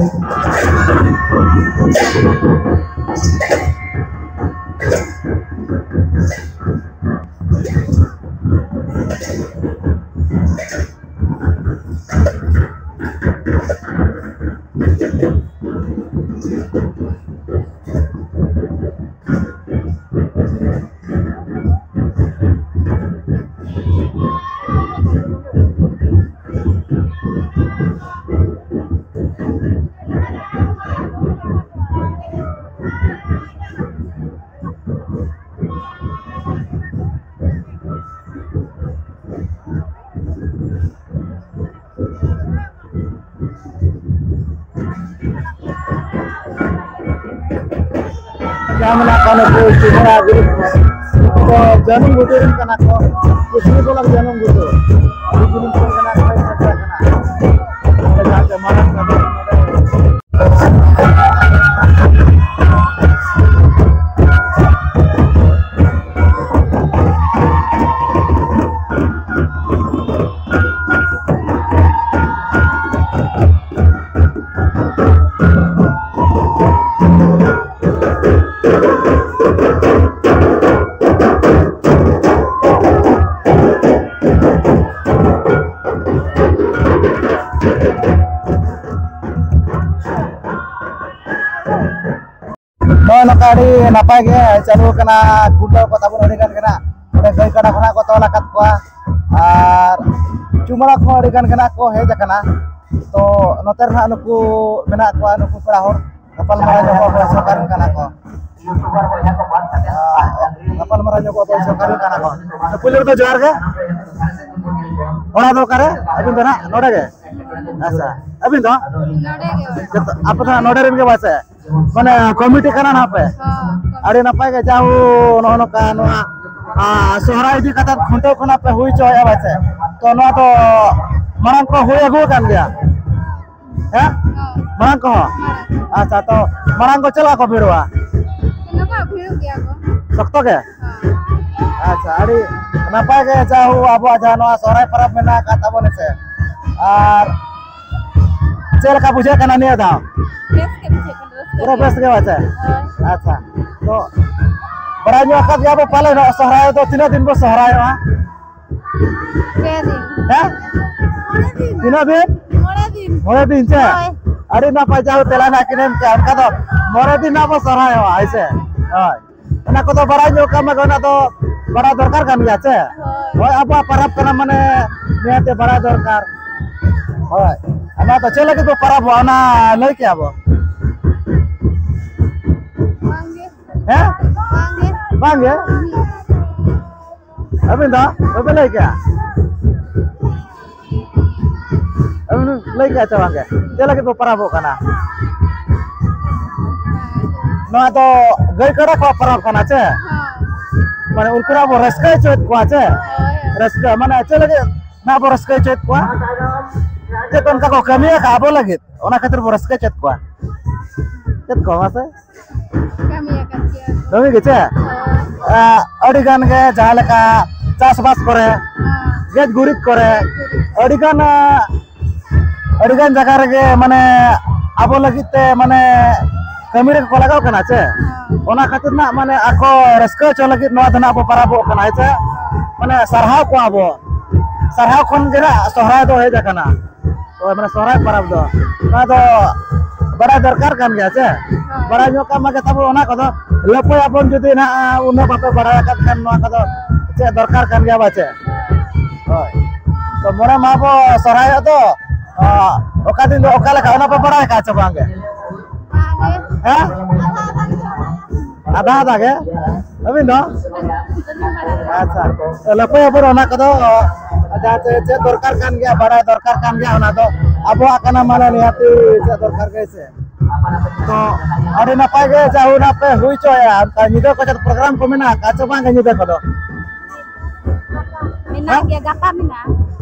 ᱡᱟᱦᱟᱸ ᱢᱮᱱᱟᱜ ᱠᱚᱣᱟ ᱱᱩᱠᱩ ᱪᱩᱢᱟᱹᱲᱟ ᱜᱩᱨᱩ ᱠᱚ, ᱱᱩᱠᱩ ᱫᱚ ᱡᱟᱹᱱᱩᱢ ᱜᱷᱩᱴᱩ ᱨᱮᱱ ᱠᱟᱱᱟ ᱠᱚ, ᱠᱩᱥᱵᱤ ᱵᱞᱚᱠ ᱡᱟᱹᱱᱩᱢ ᱜᱷᱩᱴᱩ᱾ ᱟᱹᱰᱤ ᱡᱤᱞᱤᱧ ᱠᱷᱚᱱ ᱠᱟᱱᱟ ᱠᱚ, ᱦᱮᱡ ᱥᱮᱴᱮᱨ ᱠᱟᱱᱟ᱾ ᱚᱸᱰᱮ ᱡᱟᱦᱟᱸ ᱪᱮ ᱢᱟᱜᱽ ᱱᱚᱝᱠᱟ ᱟᱹᱰᱤ ᱱᱟᱯᱟᱭ ᱜᱮ ᱪᱟᱹᱞᱩ ᱟᱠᱟᱱᱟ᱾ ᱠᱷᱩᱱᱴᱟᱹᱣ ᱠᱚ ᱛᱟᱵᱚᱱ ᱟᱹᱰᱤ ᱜᱟᱱ ᱜᱮ ᱱᱟᱜ ᱱᱚᱰᱮ ᱜᱟᱹᱭ ᱠᱟᱰᱟ ᱠᱷᱚᱱᱟᱜ ᱠᱚ ᱛᱚᱞ ᱟᱠᱟᱫ ᱠᱚᱣᱟ, ᱟᱨ ᱪᱩᱢᱟᱹᱲᱟ ᱠᱚᱦᱚᱸ ᱟᱹᱰᱤ ᱜᱟᱱ ᱜᱮ ᱱᱟᱜ ᱠᱚ ᱦᱮᱡ ᱟᱠᱟᱱᱟ᱾ ᱛᱚ ᱱᱚᱛᱮ ᱨᱮ ᱱᱟᱜ ᱱᱩᱠᱩ ᱢᱮᱱᱟᱜ ᱠᱚᱣᱟ, ᱱᱩᱠᱩ ᱯᱮᱲᱟ ᱦᱚᱲ ᱜᱟᱯᱟᱞᱢᱟᱨᱟᱣ ᱧᱚᱜᱚᱜ ᱟᱠᱚ ᱥᱚᱨᱠᱟᱨ ᱨᱮᱱ ᱠᱟᱱᱟ ᱠᱚ᱾ ᱜᱟᱯᱟᱞᱢᱟᱨᱟᱣ ᱧᱚᱜᱚᱜ ᱟᱠᱚ ᱥᱚᱨᱠᱟᱨ ᱨᱮᱱ ᱠᱟᱱᱟ ᱠᱚ᱾ ᱯᱩᱭᱞᱩ ᱨᱮᱫᱚ ᱡᱚᱦᱟᱨ ᱜᱮ᱾ ᱚᱲᱟᱜ ᱫᱚ ᱚᱠᱟᱨᱮ? ᱟᱹᱵᱤᱱ ᱫᱚ ᱱᱟᱜ ᱱᱚᱰᱮ ᱜᱮ? ᱟᱪᱪᱷᱟ, ᱟᱹᱵᱤᱱ ᱫᱚ? ᱱᱚᱰᱮ ᱜᱮ ᱚᱲᱟᱜ᱾ ᱡᱚᱛᱚ ᱟᱯᱮ ᱫᱚ ᱱᱟᱜ ᱱᱚᱰᱮ ᱨᱮᱱ ᱜᱮ ᱵᱟᱥᱮ? ᱢᱟᱱᱮ ᱠᱚᱢᱤᱴᱤ ᱠᱟᱱᱟ ᱱᱟᱜ ᱯᱮ? ᱦᱚᱸ, ᱠᱚᱢᱤᱴᱤ᱾ ᱟᱹᱰᱤ ᱱᱟᱯᱟᱭ ᱜᱮ, ᱡᱟᱦᱳ ᱱᱚᱜᱼᱚ ᱱᱚᱝᱠᱟ ᱱᱚᱣᱟ, ᱟ, ᱥᱚᱦᱨᱟᱭ ᱤᱫᱤ ᱠᱟᱛᱮ ᱠᱷᱩᱱᱴᱟᱹᱣ ᱠᱷᱚᱱᱟᱜ ᱯᱮ ᱦᱩᱭ ᱦᱚᱪᱚᱭᱮᱫᱼᱟ ᱵᱟᱥᱮ? ᱛᱚ ᱱᱚᱣᱟ ᱫᱚ ᱢᱟᱲᱟᱝ ᱠᱚ ᱦᱩᱭ ᱟᱹᱜᱩ ᱟᱠᱟᱱ ᱜᱮᱭᱟ? ᱦᱮᱸ? ᱦᱚᱸ᱾ ᱢᱟᱲᱟᱝ ᱠᱚᱦᱚᱸ? ᱢᱟᱲᱟᱝ᱾ ᱟᱪᱪᱷᱟ, ᱛᱚ ᱢᱟᱲᱟᱝ ᱠᱚ ᱪᱮᱫ ᱞᱮᱠᱟ ᱠᱚ ᱵᱷᱤᱲᱚᱜᱼᱟ? ᱱᱚᱝᱠᱟ ᱵᱷᱤᱲᱚᱜ ᱜᱮᱭᱟ ᱠᱚ᱾ ᱥᱚᱠᱛᱚ ᱜᱮ? ᱦᱚᱸ᱾ ᱟᱪᱪᱷᱟ, ᱟᱹᱰᱤ ᱱᱟᱯᱟᱭ ᱜᱮ, ᱡᱟᱦᱳ ᱟᱵᱚᱣᱟᱜ ᱡᱟᱦᱟᱸ ᱱᱚᱣᱟ ᱥᱚᱦᱨᱟᱭ ᱯᱚᱨᱚᱵᱽ ᱢᱮᱱᱟᱜ ᱟᱠᱟᱫ ᱛᱟᱵᱚᱱᱟ ᱥᱮ, ᱟᱨ ᱪᱮᱫ ᱞᱮᱠᱟ ᱵᱩᱡᱷᱟᱹᱜ ᱠᱟᱱᱟ ᱱᱤᱭᱟᱹ ᱫᱷᱟᱣ? ᱵᱮᱥ ᱜᱮ ᱵᱩᱡᱷᱟᱹᱜ ᱠᱟᱱᱟ, ᱨᱟᱹᱥᱠᱟᱹ ᱯᱩᱨᱟᱹ ᱜᱮ᱾ ᱵᱮᱥ ᱜᱮ ᱵᱟᱪᱮ? ᱦᱳᱭ᱾ ᱟᱪᱪᱷᱟ, ᱛᱚ ᱵᱟᱲᱟᱭ ᱧᱚᱜ ᱟᱠᱟᱫ ᱜᱮᱭᱟ ᱵᱚ ᱯᱟᱞᱮ, ᱱᱚᱣᱟ ᱥᱚᱦᱨᱟᱭ ᱫᱚ ᱛᱤᱱᱟᱹᱜ ᱫᱤᱱ ᱵᱚ ᱥᱚᱦᱨᱟᱭᱚᱜᱼᱟ? ᱯᱮ ᱫᱤᱱ᱾ ᱦᱮᱸ? ᱢᱚᱬᱮ ᱫᱤᱱ᱾ ᱛᱤᱱᱟᱹᱜ ᱫᱤᱱ? ᱢᱚᱬᱮ ᱫᱤᱱ᱾ ᱢᱚᱬᱮ ᱫᱤᱱ ᱪᱮ? ᱦᱳᱭ᱾ ᱟᱹᱰᱤ ᱱᱟᱯᱟᱭ, ᱡᱟᱦᱳ ᱛᱮᱞᱟ ᱱᱟᱜ ᱠᱤᱱ ᱮᱢ ᱠᱮᱜᱼᱟ, ᱚᱱᱠᱟ ᱫᱚ ᱢᱚᱬᱮ ᱫᱤᱱ ᱱᱟᱜ ᱵᱚ ᱥᱚᱦᱨᱟᱭᱚᱜᱼᱟ, ᱦᱮᱸ ᱥᱮ? ᱦᱳᱭ᱾ ᱚᱱᱟ ᱠᱚᱫᱚ ᱵᱟᱲᱟᱭ ᱧᱚᱜ ᱠᱟᱜ ᱢᱟ, ᱚᱱᱟ ᱫᱚ ᱵᱟᱲᱟᱭ ᱫᱚᱨᱠᱟᱨ ᱠᱟᱱ ᱜᱮᱭᱟ ᱪᱮ? ᱦᱳᱭ᱾ ᱦᱳᱭ, ᱟᱵᱚᱣᱟᱜ ᱯᱚᱨᱚᱵᱽ ᱠᱟᱱᱟ, ᱢᱟᱱᱮ ᱱᱤᱭᱟᱹᱛᱮ ᱵᱟᱲᱟᱭ ᱫᱚᱨᱠᱟᱨ᱾ ᱦᱳᱭ, ᱚᱱᱟ ᱫᱚ ᱪᱮᱫ ᱞᱟᱹᱜᱤᱫ ᱵᱚ ᱯᱚᱨᱚᱵᱚᱜᱼᱟ, ᱚᱱᱟ ᱞᱟᱹᱭ ᱠᱮᱜᱼᱟ ᱵᱚ? ᱵᱟᱝᱜᱮ᱾ ᱦᱮᱸ? ᱵᱟᱝᱜᱮ᱾ ᱵᱟᱝᱜᱮ? ᱟᱹᱵᱤᱱ ᱫᱚ ᱵᱟᱵᱤᱱ ᱞᱟᱹᱭ ᱠᱮᱜᱼᱟ? ᱟᱹᱵᱤᱱ ᱵᱤᱱ ᱞᱟᱹᱭ ᱠᱮᱜᱼᱟ ᱪᱮ ᱵᱟᱝᱜᱮ? ᱪᱮᱫ ᱞᱟᱹᱜᱤᱫ ᱵᱚ ᱯᱚᱨᱚᱵᱚᱜ ᱠᱟᱱᱟ? ᱱᱚᱣᱟ ᱫᱚ ᱜᱟᱹᱭ ᱠᱟᱰᱟ ᱠᱚᱣᱟᱜ ᱯᱚᱨᱚᱵᱽ ᱠᱟᱱᱟ ᱪᱮ? ᱦᱚᱸ᱾ ᱢᱟᱱᱮ ᱩᱱᱠᱩ ᱱᱟᱜ ᱵᱚ ᱨᱟᱹᱥᱠᱟᱹ ᱦᱚᱪᱚᱭᱮᱫ ᱠᱚᱣᱟ ᱪᱮ? ᱦᱳᱭ᱾ ᱨᱟᱹᱥᱠᱟᱹ ᱢᱟᱱᱮ ᱪᱮᱫ ᱞᱟᱹᱜᱤᱫ ᱱᱟᱜ ᱵᱚ ᱨᱟᱹᱥᱠᱟᱹ ᱦᱚᱪᱚᱭᱮᱫ ᱠᱚᱣᱟ? ᱪᱮᱫ ᱚᱱᱠᱟ ᱠᱚ ᱠᱟᱹᱢᱤ ᱟᱠᱟᱫᱼᱟ ᱟᱵᱚ ᱞᱟᱹᱜᱤᱫ? ᱚᱱᱟ ᱠᱷᱟᱹᱛᱤᱨ ᱵᱚ ᱨᱟᱹᱥᱠᱟᱹ ᱦᱚᱪᱚᱭᱮᱫ ᱠᱚᱣᱟ᱾ ᱪᱮᱫ ᱠᱚ ᱢᱟᱥᱮ? ᱠᱟᱹᱢᱤ ᱟᱠᱟᱫ ᱜᱮᱭᱟ᱾ ᱠᱟᱹᱢᱤ ᱜᱮ ᱪᱮ? ᱦᱳᱭ᱾ ᱟ, ᱟᱹᱰᱤ ᱜᱟᱱ ᱜᱮ ᱡᱟᱦᱟᱸ ᱞᱮᱠᱟ ᱪᱟᱥᱵᱟᱥ ᱠᱚᱨᱮ, ᱦᱮᱸ᱾ ᱜᱮᱡ ᱜᱩᱨᱤᱡ ᱠᱚᱨᱮ, ᱜᱮᱡ ᱜᱩᱨᱤᱡ᱾ ᱟᱹᱰᱤ ᱜᱟᱱ, ᱟ, ᱟᱹᱰᱤ ᱜᱟᱱ ᱡᱟᱭᱜᱟ ᱨᱮᱜᱮ ᱢᱟᱱᱮ ᱟᱵᱚ ᱞᱟᱹᱜᱤᱫ ᱛᱮ ᱢᱟᱱᱮ ᱠᱟᱹᱢᱤ ᱨᱮᱠᱚ ᱞᱟᱜᱟᱣ ᱠᱟᱱᱟ ᱪᱮ? ᱦᱮᱸ᱾ ᱚᱱᱟ ᱠᱷᱟᱹᱛᱤᱨ ᱱᱟᱜ ᱢᱟᱱᱮ ᱟᱠᱚ ᱨᱟᱹᱥᱠᱟᱹ ᱦᱚᱪᱚ ᱞᱟᱹᱜᱤᱫ ᱱᱚᱣᱟ ᱫᱚ ᱱᱟᱜ ᱵᱚ ᱯᱟᱨᱟᱵᱚᱜ ᱠᱟᱱᱟ, ᱦᱮᱸ ᱪᱮ? ᱢᱟᱱᱮ ᱥᱟᱨᱦᱟᱣ ᱠᱚᱣᱟ ᱵᱚ, ᱥᱟᱨᱦᱟᱣ ᱠᱷᱚᱱ ᱜᱮ ᱱᱟᱜ ᱥᱚᱦᱨᱟᱭ ᱫᱚ ᱦᱮᱡ ᱟᱠᱟᱱᱟ᱾ ᱦᱳᱭ, ᱢᱟᱱᱮ ᱥᱚᱦᱨᱟᱭ ᱯᱚᱨᱚᱵᱽ ᱫᱚ, ᱱᱚᱣᱟ ᱫᱚ ᱵᱟᱲᱟᱭ ᱫᱚᱨᱠᱟᱨ ᱠᱟᱱ ᱜᱮᱭᱟ ᱥᱮ? ᱵᱟᱲᱟᱭ ᱧᱚᱜ ᱠᱟᱜ ᱢᱟ ᱜᱮ ᱛᱟᱵᱚᱱ ᱚᱱᱟ ᱠᱚᱫᱚ᱾ ᱞᱟᱹᱯᱟᱹᱭ ᱟᱵᱚᱱ ᱡᱩᱫᱤ ᱱᱟᱜ ᱩᱱᱟᱹᱜ ᱵᱟᱯᱮ ᱵᱟᱲᱟᱭ ᱟᱠᱟᱫ ᱠᱷᱟᱱ, ᱱᱚᱣᱟ ᱠᱚᱫᱚ ᱪᱮᱫ ᱫᱚᱨᱠᱟᱨ ᱠᱟᱱ ᱜᱮᱭᱟ ᱵᱟᱪᱮ? ᱦᱳᱭ᱾ ᱛᱚ ᱢᱚᱬᱮ ᱢᱟᱦᱟ ᱵᱚ ᱥᱚᱨᱦᱟᱭᱚᱜ ᱫᱚ, ᱚ, ᱚᱠᱟ ᱫᱤᱱ ᱫᱚ ᱚᱠᱟ ᱞᱮᱠᱟ, ᱚᱱᱟ ᱯᱮ ᱵᱟᱲᱟᱭ ᱟᱠᱟᱫ ᱪᱮ ᱵᱟᱝ ᱜᱮ? ᱦᱮᱸ? ᱟᱫᱷᱟ ᱟᱫᱷᱟ ᱜᱮ? ᱟᱹᱵᱤᱱ ᱫᱚ? ᱟᱪᱪᱷᱟ᱾ ᱛᱚ ᱞᱟᱹᱯᱟᱹᱭ ᱟᱵᱚᱱ ᱚᱱᱟ ᱠᱚᱫᱚ, ᱡᱟᱦᱟᱸ ᱪᱮᱫ, ᱪᱮᱫ ᱫᱚᱨᱠᱟᱨ ᱠᱟᱱ ᱜᱮᱭᱟ, ᱵᱟᱲᱟᱭ ᱫᱚᱨᱠᱟᱨ ᱠᱟᱱ ᱜᱮᱭᱟ, ᱚᱱᱟ ᱫᱚ ᱟᱵᱚᱣᱟᱜ ᱠᱟᱱᱟ, ᱢᱟᱱᱮ ᱱᱤᱦᱟᱹᱛᱤ ᱪᱮᱫ ᱫᱚᱨᱠᱟᱨ ᱜᱮ ᱥᱮ᱾ ᱛᱚ ᱟᱹᱰᱤ ᱱᱟᱯᱟᱭ ᱜᱮ ᱡᱟ ᱦᱩᱭᱱᱟ ᱯᱮ ᱦᱩᱭ ᱦᱚᱪᱚᱭᱟ᱾ ᱚᱱᱠᱟ ᱧᱤᱫᱟᱹ ᱠᱚ ᱪᱮᱫ ᱯᱨᱳᱜᱨᱟᱢ ᱠᱚ ᱢᱮᱱᱟᱜ ᱟᱠᱟᱫ ᱪᱮ ᱵᱟᱝ ᱜᱮ ᱧᱤᱫᱟᱹ ᱠᱚᱫᱚ? ᱢᱮᱱᱟᱜ ᱦᱮᱸ? ᱜᱮᱭᱟ, ᱜᱟᱯᱟ ᱢᱮᱱᱟᱜᱼᱟ᱾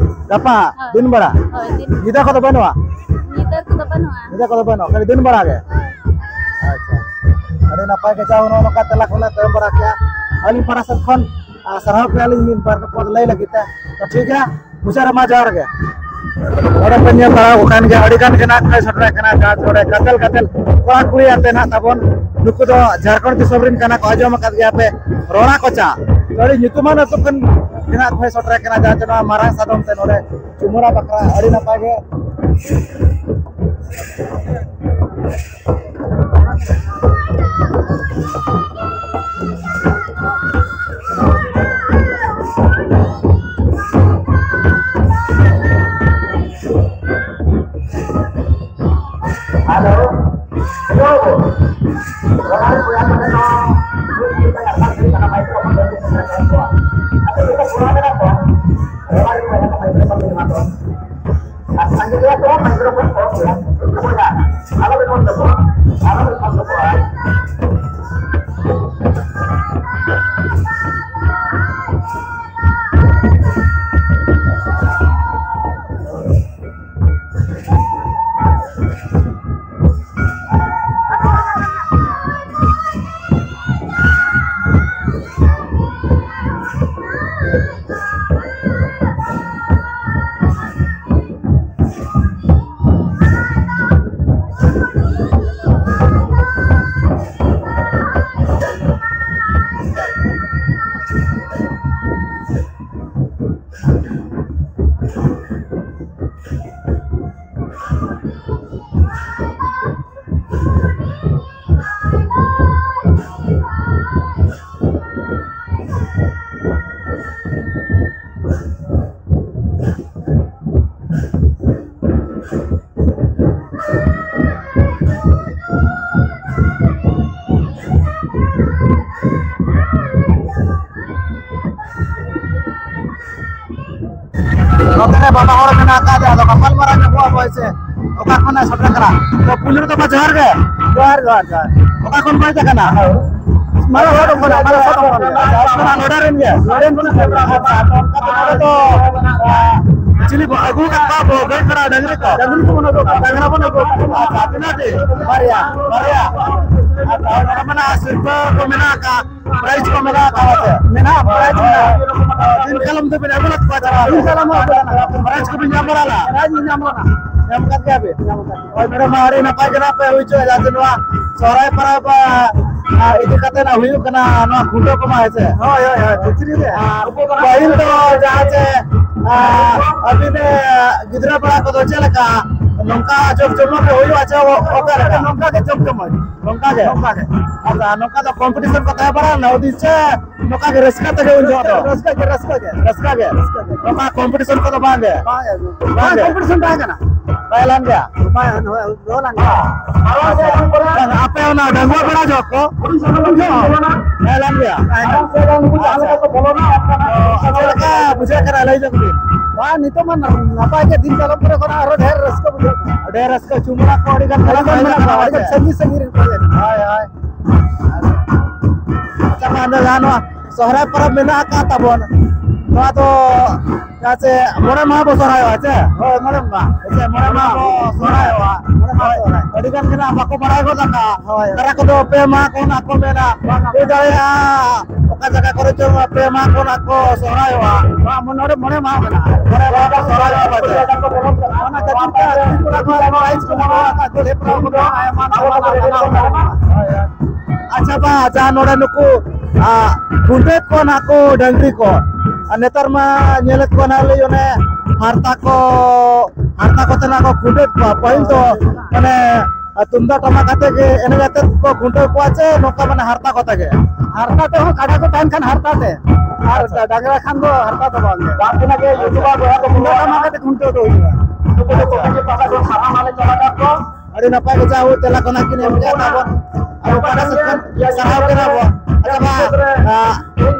ᱜᱟᱯᱟ ᱦᱳᱭ᱾ ᱫᱤᱱ ᱵᱮᱲᱟ? ᱦᱳᱭ, ᱫᱤᱱ᱾ ᱧᱤᱫᱟᱹ ᱠᱚᱫᱚ ᱵᱟᱹᱱᱩᱜᱼᱟ? ᱧᱤᱫᱟᱹ ᱠᱚᱫᱚ ᱵᱟᱹᱱᱩᱜᱼᱟ᱾ ᱧᱤᱫᱟᱹ ᱠᱚᱫᱚ ᱵᱟᱹᱱᱩᱜᱼᱟ, ᱠᱷᱟᱹᱞᱤ ᱫᱤᱱ ᱵᱮᱲᱟ ᱜᱮ? ᱦᱳᱭ᱾ ᱟᱪᱪᱷᱟ, ᱟᱹᱰᱤ ᱱᱟᱯᱟᱭ ᱜᱮ, ᱡᱟ ᱱᱚᱜᱼᱚ ᱱᱚᱝᱠᱟ ᱛᱮᱞᱟ ᱠᱚᱞᱮ ᱮᱢ ᱵᱟᱲᱟ ᱠᱮᱜᱼᱟ᱾ ᱟᱹᱞᱤᱧ ᱯᱟᱦᱴᱟ ᱥᱮᱫ ᱠᱷᱚᱱ, ᱟᱨ ᱥᱟᱨᱦᱟᱣ ᱯᱮᱭᱟᱞᱤᱧ ᱢᱤᱫ ᱵᱟᱨ ᱯᱮ ᱯᱚᱫ ᱞᱟᱹᱭ ᱞᱟᱹᱜᱤᱫ ᱛᱮ᱾ ᱛᱚ ᱴᱷᱤᱠ ᱜᱮᱭᱟ, ᱢᱩᱪᱟᱹᱫ ᱨᱮᱢᱟ ᱡᱚᱦᱟᱨ ᱜᱮ᱾ ᱱᱚᱰᱮ ᱯᱮ ᱧᱮᱞ ᱫᱟᱲᱮᱭᱟᱠᱚ ᱠᱟᱱ ᱜᱮᱭᱟ, ᱟᱹᱰᱤ ᱜᱟᱱ ᱜᱮ ᱱᱟᱜ ᱠᱚ ᱦᱮᱡ ᱥᱮᱴᱮᱨ ᱟᱠᱟᱱᱟ, ᱡᱟᱦᱟᱸ ᱱᱚᱰᱮ ᱜᱟᱫᱮᱞ ᱜᱟᱫᱮᱞ ᱠᱚᱲᱟ ᱠᱩᱲᱤ ᱟᱛᱮ ᱱᱟᱜ ᱛᱟᱵᱚᱱ, ᱱᱩᱠᱩ ᱫᱚ ᱡᱷᱟᱲᱠᱷᱚᱸᱰ ᱫᱤᱥᱚᱢ ᱨᱮᱱ ᱠᱟᱱᱟ ᱠᱚ, ᱟᱸᱡᱚᱢ ᱟᱠᱟᱫ ᱜᱮᱭᱟ ᱯᱮ, ᱨᱚᱲᱟ ᱠᱚᱪᱟ᱾ ᱛᱚ ᱟᱹᱰᱤ ᱧᱩᱛᱩᱢᱟᱱ ᱟᱹᱛᱩ ᱠᱷᱚᱱ ᱜᱮ ᱱᱟᱜ ᱠᱚ ᱦᱮᱡ ᱥᱮᱴᱮᱨ ᱟᱠᱟᱱᱟ, ᱡᱟᱦᱟᱸ ᱪᱮ ᱱᱚᱣᱟ ᱢᱟᱨᱟᱝ ᱥᱟᱫᱚᱢ ᱛᱮ ᱱᱚᱰᱮ ᱪᱩᱢᱟᱹᱲᱟ ᱵᱟᱠᱷᱨᱟ᱾ ᱟᱹᱰᱤ ᱱᱟᱯᱟᱭ ᱜᱮ᱾ Hello, hello. ᱨᱚᱲ ᱵᱚᱭᱦᱟ ᱠᱚ ᱴᱷᱮᱱ ᱦᱚᱸ ᱢᱤᱫ ᱜᱮ ᱠᱟᱛᱷᱟ ᱦᱩᱭᱩᱜ ᱠᱟᱱᱟ, ᱢᱟᱭᱠᱨᱳᱯᱷᱳᱱ ᱫᱚ ᱢᱤᱫ ᱜᱮ ᱠᱟᱱᱟ ᱠᱚᱣᱟ᱾ ᱟᱫᱚ ᱡᱚᱛᱚ ᱠᱚᱲᱟ ᱢᱮᱱᱟᱜ ᱠᱚᱣᱟ, ᱨᱚᱲ ᱵᱚᱭᱦᱟ ᱠᱚ ᱢᱟᱭᱠᱨᱳᱯᱷᱳᱱ ᱠᱚ ᱮᱢᱟ ᱠᱚᱣᱟ᱾ ᱟᱨ ᱥᱟᱸᱜᱮ ᱜᱮᱭᱟ ᱠᱚ, ᱢᱟᱭᱠᱨᱳᱯᱷᱳᱱ ᱠᱚ ᱮᱢᱟ ᱠᱚᱣᱟ᱾ ᱵᱚᱭᱦᱟ, ᱟᱞᱚ ᱵᱮᱱ ᱚᱞ ᱛᱟᱠᱚᱣᱟ, ᱟᱞᱚ ᱵᱮᱱ ᱚᱞ ᱛᱟᱠᱚᱣᱟ᱾ ᱱᱚᱛᱮ ᱨᱮ ᱵᱟᱵᱟ ᱦᱚᱲ ᱢᱮᱱᱟᱜ ᱟᱠᱟᱫ ᱫᱮᱭᱟ, ᱟᱫᱚ ᱜᱟᱯᱟᱞ ᱢᱟᱨᱟᱣ ᱧᱚᱜᱚᱜᱼᱟ ᱵᱚᱭ ᱥᱮ, ᱚᱠᱟ ᱠᱷᱚᱱᱮ ᱥᱮᱴᱮᱨ ᱠᱟᱱᱟ᱾ ᱛᱚ ᱯᱩᱭᱞᱩ ᱨᱮᱫᱚ ᱵᱟ ᱡᱚᱦᱟᱨ ᱜᱮ᱾ ᱡᱚᱦᱟᱨ, ᱡᱚᱦᱟᱨ, ᱡᱚᱦᱟᱨ᱾ ᱚᱠᱟ ᱠᱷᱚᱱ ᱵᱟᱭ ᱛᱟᱦᱮᱸ ᱠᱟᱱᱟ? ᱢᱟᱱᱮ ᱦᱚᱲ ᱠᱷᱚᱱ, ᱢᱟᱱᱮ ᱦᱚᱲ ᱠᱷᱚᱱ᱾ ᱱᱚᱰᱮ ᱨᱮᱱ ᱜᱮ᱾ ᱱᱚᱰᱮ ᱨᱮᱱ ᱜᱮ᱾ ᱟᱪᱪᱷᱟ, ᱟᱫᱚ ᱚᱱᱠᱟ ᱫᱚ ᱱᱚᱰᱮ ᱫᱚ, ᱟ, ᱪᱤᱞᱤ ᱵᱚ ᱟᱹᱜᱩ ᱟᱠᱟᱫ ᱠᱚᱣᱟ ᱵᱚ? ᱜᱟᱹᱭ ᱠᱟᱰᱟ, ᱰᱟᱹᱝᱨᱤ ᱠᱚ? ᱰᱟᱹᱝᱨᱤ ᱠᱚ ᱵᱚᱱ ᱟᱹᱜᱩ ᱟᱠᱟᱫ ᱠᱚᱣᱟ᱾ ᱰᱟᱝᱨᱟ ᱵᱚᱱ ᱟᱹᱜᱩ ᱟᱠᱟᱫ ᱠᱚᱣᱟ᱾ ᱟᱪᱪᱷᱟ, ᱛᱤᱱᱟᱹᱜ ᱴᱤ? ᱵᱟᱨᱭᱟ᱾ ᱵᱟᱨᱭᱟ᱾ ᱟᱪᱪᱷᱟ, ᱱᱚᱰᱮ ᱢᱟ ᱱᱟᱦᱟᱜ ᱥᱤᱨᱯᱟᱹ ᱠᱚ ᱢᱮᱱᱟᱜ ᱟᱠᱟᱫ᱾ ᱯᱨᱟᱭᱤᱡᱽ ᱠᱚ ᱢᱮᱱᱟᱜ ᱟᱠᱟᱫᱟ ᱥᱮ? ᱢᱮᱱᱟᱜᱼᱟ, ᱯᱨᱟᱭᱤᱡᱽ ᱢᱮᱱᱟᱜᱼᱟ᱾ ᱫᱤᱱ ᱠᱟᱞᱚᱢ ᱫᱚᱵᱤᱱ ᱟᱹᱜᱩ ᱞᱮᱫ ᱠᱚᱣᱟ ᱪᱮ ᱵᱟᱝ? ᱫᱤᱱ ᱠᱟᱞᱚᱢ ᱦᱚᱸ ᱟᱹᱜᱩ ᱞᱮᱱᱟ᱾ ᱯᱨᱟᱭᱤᱡᱽ ᱠᱚᱵᱤᱱ ᱧᱟᱢ ᱵᱟᱲᱟ ᱞᱮᱫᱟ? ᱯᱨᱟᱭᱤᱡᱽ ᱞᱤᱧ ᱧᱟᱢ ᱞᱮᱱᱟ᱾ ᱧᱟᱢ ᱟᱠᱟᱫ ᱜᱮᱭᱟ ᱵᱤᱱ? ᱧᱟᱢ ᱟᱠᱟᱫ ᱜᱮᱭᱟ᱾ ᱦᱳᱭ, ᱱᱚᱰᱮ ᱢᱟ ᱟᱹᱰᱤ ᱱᱟᱯᱟᱭ ᱜᱮ ᱱᱟᱦᱟᱜ ᱯᱮ ᱦᱩᱭ ᱦᱚᱪᱚᱭᱮᱫᱟ, ᱡᱮ ᱱᱚᱣᱟ ᱥᱚᱦᱨᱟᱭ ᱯᱚᱨᱚᱵᱽ, ᱟ, ᱤᱫᱤ ᱠᱟᱛᱮ ᱱᱟᱜ ᱦᱩᱭᱩᱜ ᱠᱟᱱᱟ ᱱᱚᱣᱟ ᱠᱷᱩᱱᱴᱟᱹᱣ ᱠᱚᱢᱟ, ᱦᱮᱸ ᱥᱮ? ᱦᱳᱭ, ᱦᱳᱭ, ᱦᱳᱭ, ᱵᱷᱤᱛᱨᱤ ᱨᱮ᱾ ᱟᱨ ᱯᱟᱹᱦᱤᱞ ᱫᱚ ᱡᱟᱦᱟᱸ ᱪᱮ, ᱟ, ᱟᱹᱵᱤᱱ, ᱟ, ᱜᱤᱫᱽᱨᱟᱹ ᱵᱮᱲᱟ ᱠᱚᱫᱚ ᱪᱮᱫ ᱞᱮᱠᱟ ᱱᱚᱝᱠᱟ ᱡᱚᱢ ᱡᱚᱢᱚᱠ ᱜᱮ ᱦᱩᱭᱩᱜᱼᱟ ᱪᱮ ᱚᱠᱟ ᱞᱮᱠᱟ? ᱱᱚᱝᱠᱟ ᱜᱮ ᱡᱚᱢ ᱡᱚᱢᱚᱠ᱾ ᱱᱚᱝᱠᱟ ᱜᱮ? ᱱᱚᱝᱠᱟ ᱜᱮ᱾ ᱟᱪᱪᱷᱟ, ᱱᱚᱝᱠᱟ ᱫᱚ ᱠᱚᱢᱯᱤᱴᱤᱥᱚᱱ ᱠᱚ ᱛᱟᱦᱮᱸ ᱵᱟᱲᱟ ᱞᱮᱱᱟ ᱦᱩᱰᱤᱧ ᱪᱮ ᱱᱚᱝᱠᱟ ᱜᱮ ᱨᱟᱹᱥᱠᱟᱹ ᱛᱮᱜᱮ ᱩᱱ ᱡᱚᱦᱚᱜ ᱫᱚ? ᱨᱟᱹᱥᱠᱟᱹ ᱜᱮ, ᱨᱟᱹᱥᱠᱟᱹ ᱜᱮ᱾ ᱨᱟᱹᱥᱠᱟᱹ ᱜᱮ? ᱨᱟᱹᱥᱠᱟᱹ ᱜᱮ᱾ ᱱᱚᱝᱠᱟ ᱠᱚᱢᱯᱤᱴᱤᱥᱚᱱ ᱠᱚᱫᱚ ᱵᱟᱝ ᱜᱮ? ᱵᱟᱝ ᱜᱮ᱾ ᱵᱟᱝ ᱵᱟᱝ ᱜᱮ? ᱠᱚᱢᱯᱤᱴᱤᱥᱚᱱ ᱛᱟᱦᱮᱸ ᱠᱟᱱᱟ᱾ ᱛᱟᱦᱮᱸ ᱞᱮᱱ ᱜᱮᱭᱟ? ᱵᱟᱝ, ᱦᱳᱭ, ᱫᱚᱦᱚ ᱞᱮᱱ ᱜᱮᱭᱟ᱾ ᱟᱪᱪᱷᱟ᱾ ᱵᱟᱝ, ᱟᱯᱮ ᱚᱱᱟ ᱰᱟᱺᱜᱩᱣᱟᱹ ᱵᱮᱲᱟ ᱡᱚᱦᱚᱜ ᱠᱚ? ᱩᱱ ᱡᱚᱦᱚᱜ᱾ ᱛᱟᱦᱮᱸ ᱞᱮᱱ ᱜᱮᱭᱟ? ᱛᱟᱦᱮᱸ ᱠᱟᱱᱟ᱾ ᱟᱪᱪᱷᱟ᱾ ᱛᱚ, ᱪᱮᱫ ᱞᱮᱠᱟ ᱵᱩᱡᱷᱟᱹᱜ ᱠᱟᱱᱟ ᱞᱟᱹᱭ ᱧᱚᱜ ᱵᱤᱱ? ᱵᱟᱝ, ᱱᱤᱛᱚᱜ ᱢᱟ ᱱᱟᱯᱟᱭ ᱜᱮ, ᱫᱤᱱ ᱠᱟᱞᱚᱢ ᱠᱚᱨᱮ ᱠᱷᱚᱱᱟᱜ ᱟᱨᱚ ᱰᱷᱮᱨ ᱨᱟᱹᱥᱠᱟᱹ ᱵᱩᱡᱷᱟᱹᱜ ᱠᱟᱱᱟ᱾ ᱟᱹᱰᱤ ᱨᱟᱹᱥᱠᱟᱹ, ᱪᱩᱢᱟᱹᱲᱟ ᱠᱚ ᱟᱹᱰᱤ ᱜᱟᱱ ᱟᱹᱰᱤ ᱜᱟᱱ ᱢᱮᱱᱟᱜ ᱠᱚᱣᱟ, ᱟᱹᱰᱤ ᱜᱟᱱ ᱥᱟᱺᱜᱤᱧ ᱥᱟᱺᱜᱤᱧ ᱨᱮᱱ ᱠᱚ ᱦᱮᱡ ᱟᱠᱟᱱᱟ᱾ ᱦᱳᱭ, ᱦᱳᱭ᱾ ᱟᱪᱪᱷᱟ, ᱢᱟ, ᱟᱫᱚ ᱡᱟᱦᱟᱸ ᱱᱚᱣᱟ ᱥᱚᱦᱨᱟᱭ ᱯᱚᱨᱚᱵᱽ ᱢᱮᱱᱟᱜ ᱟᱠᱟᱫ ᱛᱟᱵᱚᱱ, ᱱᱚᱣᱟ ᱫᱚ ᱡᱟᱦᱟᱸ ᱪᱮ ᱢᱚᱬᱮ ᱢᱟᱦᱟ ᱵᱚ ᱥᱚᱦᱨᱟᱭᱚᱜᱼᱟ, ᱪᱮ? ᱦᱳᱭ, ᱢᱚᱬᱮ ᱢᱟᱦᱟ᱾ ᱦᱮᱸ ᱪᱮ, ᱢᱚᱬᱮ ᱢᱟᱦᱟ ᱵᱚ ᱥᱚᱦᱨᱟᱭᱚᱜᱼᱟ᱾ ᱢᱚᱬᱮ ᱢᱟᱦᱟ ᱦᱳᱭ᱾ ᱥᱚᱦᱨᱟᱭ᱾ ᱟᱹᱰᱤ ᱜᱟᱱ ᱜᱮ ᱱᱟᱜ ᱵᱟᱠᱚ ᱵᱟᱲᱟᱭ ᱜᱚᱫ ᱟᱠᱟᱫᱼᱟ᱾ ᱦᱳᱭ᱾ ᱛᱟᱨᱟ ᱠᱚᱫᱚ ᱯᱮ ᱢᱟᱦᱟ ᱠᱚ ᱱᱟᱜ ᱠᱚ ᱢᱮᱱᱟ᱾ ᱵᱟᱝᱟ᱾ ᱦᱩᱭ ᱫᱟᱲᱮᱭᱟᱜᱼᱟ, ᱚᱠᱟ ᱡᱟᱭᱜᱟ ᱠᱚᱨᱮ ᱪᱚᱝ ᱯᱮ ᱢᱟᱦᱟ ᱠᱷᱚᱱᱟᱜ ᱠᱚ ᱥᱚᱦᱨᱟᱭᱚᱜᱼᱟ᱾ ᱵᱟᱝ, ᱱᱚᱰᱮ ᱢᱚᱬᱮ ᱢᱟᱦᱟ ᱢᱮᱱᱟᱜᱼᱟ᱾ ᱢᱚᱬᱮ ᱢᱟᱦᱟ ᱠᱚ ᱥᱚᱦᱨᱟᱭᱚᱜᱼᱟ ᱯᱟᱪᱮ᱾ ᱚᱱᱟ ᱠᱷᱟᱹᱛᱤᱨ ᱛᱮ ᱟᱹᱛᱩ ᱠᱚᱲᱟ ᱠᱚ ᱯᱨᱟᱭᱤᱡᱽ ᱠᱚ ᱧᱟᱢᱟ, ᱟᱠᱚ ᱞᱮ ᱯᱨᱟᱭᱤᱡᱽ ᱠᱚ ᱧᱟᱢᱟ, ᱟᱭᱢᱟ ᱱᱟᱣᱟ ᱱᱟᱣᱟ ᱱᱟᱣᱟ᱾ ᱦᱳᱭ, ᱦᱳᱭ᱾ ᱟᱪᱪᱷᱟ ᱵᱟ, ᱟᱪᱪᱷᱟ, ᱱᱚᱰᱮ ᱱᱩᱠᱩ, ᱟ, ᱠᱷᱩᱱᱴᱟᱹᱣ ᱠᱚ ᱱᱟᱜ ᱠᱚ ᱰᱟᱹᱝᱨᱤ ᱠᱚ, ᱟᱨ ᱱᱮᱛᱟᱨ ᱢᱟ ᱧᱮᱞᱮᱫ ᱠᱚᱣᱟ ᱱᱟᱜ ᱞᱤᱧ ᱚᱱᱮ ᱦᱟᱨᱛᱟ ᱠᱚ, ᱦᱟᱨᱛᱟ ᱠᱚᱛᱮ ᱱᱟᱜ ᱠᱚ ᱠᱷᱩᱱᱴᱟᱹᱣ ᱠᱚᱣᱟ᱾ ᱯᱟᱹᱦᱤᱞ ᱫᱚ ᱢᱟᱱᱮ ᱟᱨ ᱛᱩᱢᱫᱟᱜ ᱴᱟᱢᱟᱠ ᱟᱛᱮ ᱜᱮ ᱮᱱᱮᱡ ᱟᱛᱮ ᱠᱚ ᱠᱷᱩᱱᱴᱟᱹᱣ ᱠᱚᱣᱟ ᱪᱮ ᱱᱚᱝᱠᱟ ᱢᱟᱱᱮ ᱦᱟᱨᱛᱟ ᱠᱚᱛᱮ ᱜᱮ? ᱦᱟᱨᱛᱟ ᱛᱮᱦᱚᱸ, ᱠᱟᱰᱟ ᱠᱚ ᱛᱟᱦᱮᱱ ᱠᱷᱟᱱ ᱦᱟᱨᱛᱟ ᱛᱮ, ᱟᱨ ᱟᱪᱪᱷᱟ᱾ ᱰᱟᱝᱨᱟ ᱠᱷᱟᱱ ᱫᱚ ᱦᱟᱨᱛᱟ ᱫᱚ ᱵᱟᱝ ᱜᱮ᱾ ᱡᱟᱦᱟᱸ ᱛᱤᱱᱟᱹᱜ ᱜᱮ ᱭᱩᱴᱩᱵᱟᱨ ᱵᱚᱭᱦᱟ ᱠᱚ ᱛᱩᱢᱫᱟᱜ ᱴᱟᱢᱟᱠ ᱟᱛᱮ ᱠᱷᱩᱱᱴᱟᱹᱣ ᱫᱚ ᱦᱩᱭᱩᱜᱼᱟ᱾ ᱱᱩᱠᱩ ᱫᱚ ᱟᱪᱪᱷᱟ᱾ ᱠᱚᱢᱤᱴᱤ ᱯᱟᱦᱴᱟ ᱠᱷᱚᱱ ᱥᱟᱨᱦᱟᱣ ᱢᱟᱞᱮ ᱪᱟᱞ ᱟᱠᱟᱫ ᱠᱚᱣᱟ᱾ ᱟᱹᱰᱤ ᱱᱟᱯᱟᱭ ᱜᱮ ᱡᱟ ᱦᱳ ᱛᱮᱞᱟ ᱠᱚ ᱱᱟᱜ ᱠᱤᱱ ᱮᱢ ᱠᱮᱜᱼᱟ ᱛᱟᱵᱚᱱ᱾ ᱟᱵᱚ ᱯᱟᱦᱴᱟ ᱥᱮᱫ ᱠᱷᱚᱱ ᱥᱟᱨᱦᱟᱣ ᱜᱮ ᱱᱟᱵᱚ᱾ ᱟᱪᱪᱷᱟ ᱢᱟ, ᱟ,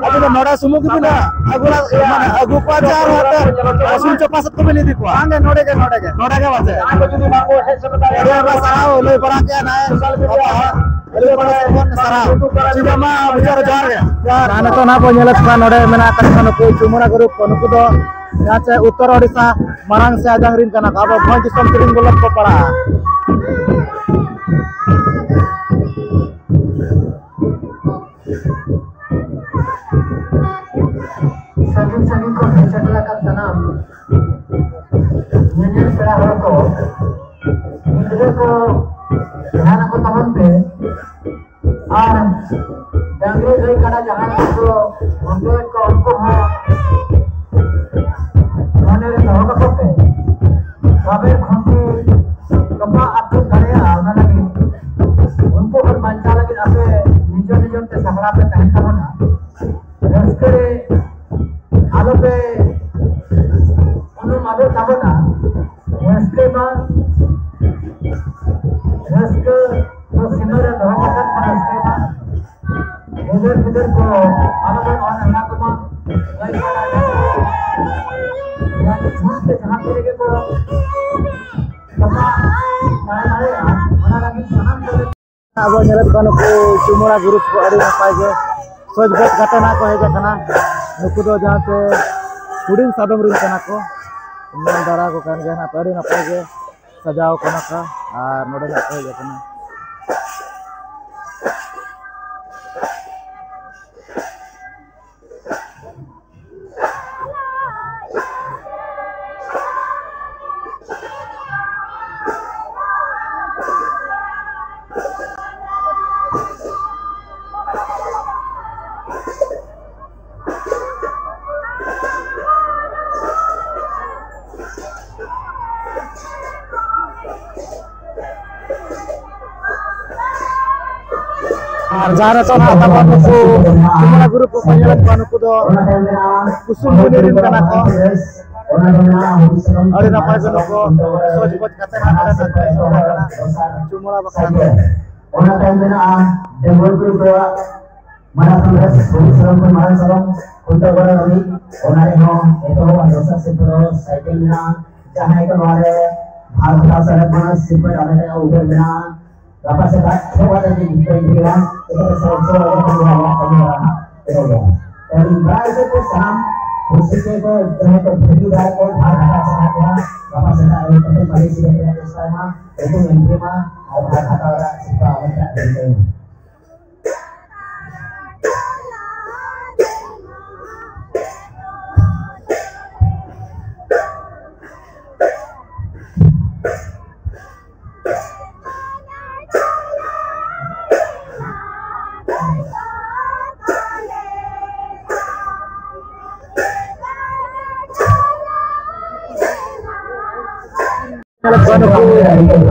ᱟᱹᱵᱤᱱ ᱫᱚ ᱱᱚᱰᱮ ᱥᱩᱢᱩᱝ ᱜᱮᱵᱤᱱ ᱟᱹᱜᱩ, ᱢᱟᱱᱮ ᱟᱹᱜᱩ ᱠᱚᱣᱟ ᱪᱮ ᱟᱨ ᱦᱟᱱᱛᱮ ᱥᱩᱨ ᱪᱚᱯᱟ ᱥᱮᱫ ᱠᱚᱵᱤᱱ ᱤᱫᱤ ᱠᱚᱣᱟ? ᱵᱟᱝ ᱜᱮ, ᱱᱚᱰᱮ ᱜᱮ, ᱱᱚᱰᱮ ᱜᱮ᱾ ᱱᱚᱰᱮ ᱜᱮ ᱵᱟᱝ ᱥᱮ? ᱟᱹᱰᱤ ᱟᱭᱢᱟ ᱥᱟᱨᱦᱟᱣ ᱞᱟᱹᱭ ᱵᱟᱲᱟ ᱠᱮᱜᱼᱟ ᱱᱟᱭ᱾ ᱟᱹᱰᱤ ᱵᱟᱲᱟ ᱥᱮᱫ ᱠᱷᱚᱱ ᱥᱟᱨᱦᱟᱣ᱾ ᱴᱷᱤᱠ ᱜᱮᱭᱟ, ᱢᱟ ᱵᱤᱪᱟᱨ ᱡᱚᱦᱟᱨ ᱜᱮ᱾ ᱟᱨ ᱱᱤᱛᱚᱜ ᱱᱟᱦᱟᱜ ᱵᱚᱱ ᱧᱮᱞᱮᱫ ᱠᱚᱣᱟ ᱱᱚᱰᱮ ᱢᱮᱱᱟᱜ ᱟᱠᱟᱫ ᱠᱚᱣᱟ ᱱᱩᱠᱩ ᱪᱩᱢᱩᱲᱟ ᱜᱩᱨᱩᱯ ᱠᱚ᱾ ᱱᱩᱠᱩ ᱫᱚ ᱡᱟᱦᱟᱸ ᱪᱮ ᱩᱛᱛᱚᱨ ᱳᱰᱤᱥᱟ ᱢᱟᱨᱟᱝ ᱥᱮ ᱟᱡᱟᱝ ᱨᱤᱱ ᱠᱟᱱᱟ ᱠᱚ, ᱟᱵᱚ ᱵᱷᱚᱸᱡᱽ ᱫᱤᱥᱚᱢ ᱛᱮ ᱨᱤᱱ ᱵᱚᱞᱚ ᱠᱚ ᱯᱟᱲᱟᱜᱼᱟ᱾ ᱥᱟᱺᱜᱤᱧ ᱥᱟᱺᱜᱤᱧ ᱠᱷᱚᱱ ᱦᱮᱡ ᱥᱮᱴᱮᱨ ᱟᱠᱟᱱ ᱥᱟᱱᱟᱢ ᱧᱮᱧᱮᱞ ᱯᱮᱲᱟ ᱦᱚᱲ ᱠᱚ, ᱜᱤᱫᱽᱨᱟᱹ ᱠᱚ, ᱫᱷᱮᱭᱟᱱ ᱟᱠᱚ ᱛᱟᱵᱚᱱ ᱯᱮ᱾ ᱟᱨ ᱰᱟᱝᱨᱤ ᱜᱟᱹᱭ ᱠᱟᱰᱟ ᱡᱟᱦᱟᱸᱭ ᱠᱚ ᱠᱷᱩᱱᱴᱟᱹᱣᱮᱫ ᱠᱚᱣᱟ, ᱩᱱᱠᱩ ᱦᱚᱸ ᱢᱚᱱᱮ ᱨᱮ ᱫᱚᱦᱚ ᱠᱟᱠᱚ ᱯᱮ᱾ ᱛᱚᱵᱮ ᱠᱷᱩᱱᱴᱤ ᱛᱚᱯᱟᱜ ᱟᱹᱛᱩ ᱫᱟᱲᱮᱭᱟᱜᱼᱟ, ᱚᱱᱟ ᱞᱟᱹᱜᱤᱫ ᱩᱱᱠᱩ ᱠᱷᱚᱱ ᱵᱟᱧᱪᱟᱣ ᱞᱟᱹᱜᱤᱫ ᱟᱯᱮ ᱱᱤᱡᱮᱨ ᱱᱤᱡᱮᱨ ᱛᱮ ᱥᱟᱯᱲᱟᱣ ᱯᱮ ᱛᱟᱦᱮᱱ ᱛᱟᱵᱚᱱᱟ᱾ ᱨᱟᱹᱥᱠᱟᱹ ᱨᱮ ᱟᱞᱚᱯᱮ ᱩᱱᱩᱢ ᱟᱫᱚᱜ ᱛᱟᱵᱚᱱᱟ᱾ ᱨᱟᱹᱥᱠᱟᱹ ᱢᱟ, ᱨᱟᱹᱥᱠᱟᱹ ᱫᱚ ᱥᱤᱢᱟᱹ ᱨᱮ ᱫᱚᱦᱚ ᱠᱟᱛᱮ ᱵᱚᱱ ᱨᱟᱹᱥᱠᱟᱹᱭ ᱢᱟ᱾ ᱜᱤᱫᱟᱹᱨ ᱯᱤᱫᱟᱹᱨ ᱠᱚ ᱟᱞᱚ ᱵᱚᱱ ᱚᱱ ᱮᱢᱟ ᱠᱚᱢᱟ᱾ ᱜᱟᱹᱭ ᱠᱟᱰᱟ ᱠᱚ ᱡᱟᱦᱟᱸ ᱛᱮ ᱡᱟᱦᱟᱸ ᱛᱤ ᱨᱮᱜᱮ ᱠᱚ ᱛᱚᱯᱟ ᱫᱟᱲᱮ ᱫᱟᱲᱮᱭᱟᱜᱼᱟ, ᱚᱱᱟ ᱞᱟᱹᱜᱤᱫ ᱥᱟᱱᱟᱢ ᱠᱚᱜᱮ ᱟᱵᱚ ᱧᱮᱞᱮᱫ ᱠᱚᱣᱟ ᱱᱩᱠᱩ ᱪᱩᱢᱩᱲᱟ ᱜᱩᱨᱩᱯ ᱠᱚ ᱟᱹᱰᱤ ᱱᱟᱯᱟᱭ ᱜᱮ ᱥᱚᱡᱽ ᱜᱚᱡ ᱠᱟᱛᱮ ᱱᱟᱜ ᱠᱚ ᱦᱮᱡ ᱟᱠᱟᱱᱟ᱾ ᱱᱩᱠᱩ ᱫᱚ ᱡᱟᱦᱟᱸ ᱪᱮ ᱦᱩᱰᱤᱧ ᱥᱟᱫᱚᱢ ᱨᱤᱱ ᱠᱟᱱᱟ ᱠᱚ, ᱧᱮᱞ ᱫᱟᱨᱟ ᱠᱚ ᱠᱟᱱ ᱜᱮᱭᱟ ᱱᱟᱜ ᱯᱮ, ᱟᱹᱰᱤ ᱱᱟᱯᱟᱭ ᱜᱮ ᱥᱟᱡᱟᱣ ᱠᱟᱱᱟ ᱠᱚ ᱟᱨ ᱱᱚᱰᱮ ᱱᱟᱜ ᱠᱚ ᱦᱮᱡ ᱟᱠᱟᱱᱟ᱾ ᱟᱨ ᱡᱟᱦᱟᱸ ᱨᱮ ᱛᱚ ᱱᱟᱦᱟᱜ ᱛᱟᱵᱚᱱ ᱱᱩᱠᱩ ᱪᱩᱢᱟᱹᱲᱟ ᱜᱨᱩᱯ ᱠᱚᱠᱚ ᱧᱮᱞᱮᱫ ᱠᱚᱣᱟ, ᱱᱩᱠᱩ ᱫᱚ ᱠᱩᱥᱩᱢ ᱵᱩᱱᱤ ᱨᱮᱱ ᱠᱟᱱᱟ ᱠᱚ᱾ ᱟᱹᱰᱤ ᱱᱟᱯᱟᱭ ᱠᱚ ᱱᱩᱠᱩ ᱥᱚᱡᱽ ᱜᱚᱡ ᱠᱟᱛᱮ ᱱᱟᱦᱟᱜ ᱱᱚᱰᱮ ᱱᱟᱦᱟᱜ ᱠᱚ ᱮᱛᱚᱦᱚᱵ ᱟᱠᱟᱱᱟ ᱪᱩᱢᱟᱹᱲᱟ ᱵᱟᱠᱷᱨᱟ ᱛᱮ᱾ ᱚᱱᱟ ᱛᱟᱭᱚᱢ ᱢᱮᱱᱟᱜᱼᱟ ᱰᱮᱢᱜᱳᱞ ᱜᱨᱩᱯ ᱨᱮᱭᱟᱜ ᱢᱟᱨᱟᱝ ᱥᱚᱱᱫᱮᱥ, ᱦᱩᱞ ᱥᱟᱨᱚᱢ ᱠᱷᱚᱱ ᱢᱟᱨᱟᱝ ᱥᱟᱫᱚᱢ ᱠᱷᱩᱱᱴᱟᱹᱣ ᱜᱚᱲᱟ ᱨᱟᱹᱞᱤ, ᱚᱱᱟ ᱨᱮᱦᱚᱸ ᱮᱛᱚᱦᱚᱵ ᱟᱨ ᱫᱚᱥᱟᱨ ᱥᱤᱨᱯᱟᱹ ᱫᱚ ᱥᱟᱭᱠᱮᱞ ᱢᱮᱱᱟᱜᱼᱟ᱾ ᱡᱟᱦᱟᱸᱭ ᱠᱚ ᱱᱚᱣᱟ ᱨᱮ ᱵᱷᱟᱜᱽ ᱦᱟᱛᱟᱣ ᱥᱟᱱᱟᱭᱮᱫ ᱵᱚᱱᱟ, ᱥᱤᱨᱯᱟᱹ ᱟᱞᱮ ᱴᱷᱮᱱ ᱩᱭᱦᱟᱹᱨ ᱢᱮᱱᱟᱜᱼᱟ᱾ ᱜᱟᱯᱟ ᱥᱮᱛᱟᱜ ᱪᱷᱚ ᱵᱟᱡᱮ ᱨᱮ ᱜᱤᱫᱽᱨᱟᱹ ᱜᱤᱫᱽᱨᱟᱹ ᱪᱤᱠᱟᱹᱛᱮ ᱥᱟᱲᱮ ᱪᱷᱚ ᱵᱟᱡᱮ ᱠᱷᱚᱱ ᱜᱮ ᱟᱵᱚᱣᱟᱜ ᱠᱟᱹᱢᱤ ᱦᱚᱨᱟ ᱦᱟᱸᱜ ᱮᱦᱚᱵᱚᱜᱼᱟ᱾ ᱛᱚ ᱤᱧ ᱵᱟᱲᱟᱭ ᱦᱚᱪᱚ ᱠᱚ ᱥᱟᱱᱟᱢ ᱨᱩᱥᱤᱠᱤᱭᱟᱹ ᱠᱚ, ᱡᱟᱦᱟᱸᱭ ᱠᱚ ᱵᱷᱟᱹᱜᱤ ᱵᱟᱲᱟᱭ ᱠᱚ, ᱵᱷᱟᱜᱽ ᱦᱟᱛᱟᱣ ᱥᱟᱱᱟ ᱠᱚᱣᱟ, ᱜᱟᱯᱟ ᱥᱮᱛᱟᱜ ᱨᱮ ᱠᱟᱹᱴᱤᱡ ᱢᱟᱹᱞᱤ ᱥᱤᱨᱟᱹ ᱨᱮᱭᱟᱜ ᱪᱮᱥᱴᱟᱭ ᱢᱟ, ᱧᱩᱛᱩᱢ ᱮᱱᱴᱨᱤ ᱢᱟ ᱟᱨ ᱵᱷᱟᱜᱽ ᱦᱟᱛᱟᱣ ᱨᱮᱭᱟᱜ ᱪᱮᱥᱴᱟ ᱟᱞᱮ ᱴᱷᱮᱱ ᱮᱢ ᱢᱟ᱾ ᱧᱮᱞᱮᱫ ᱠᱚᱣᱟ ᱱᱩᱠᱩ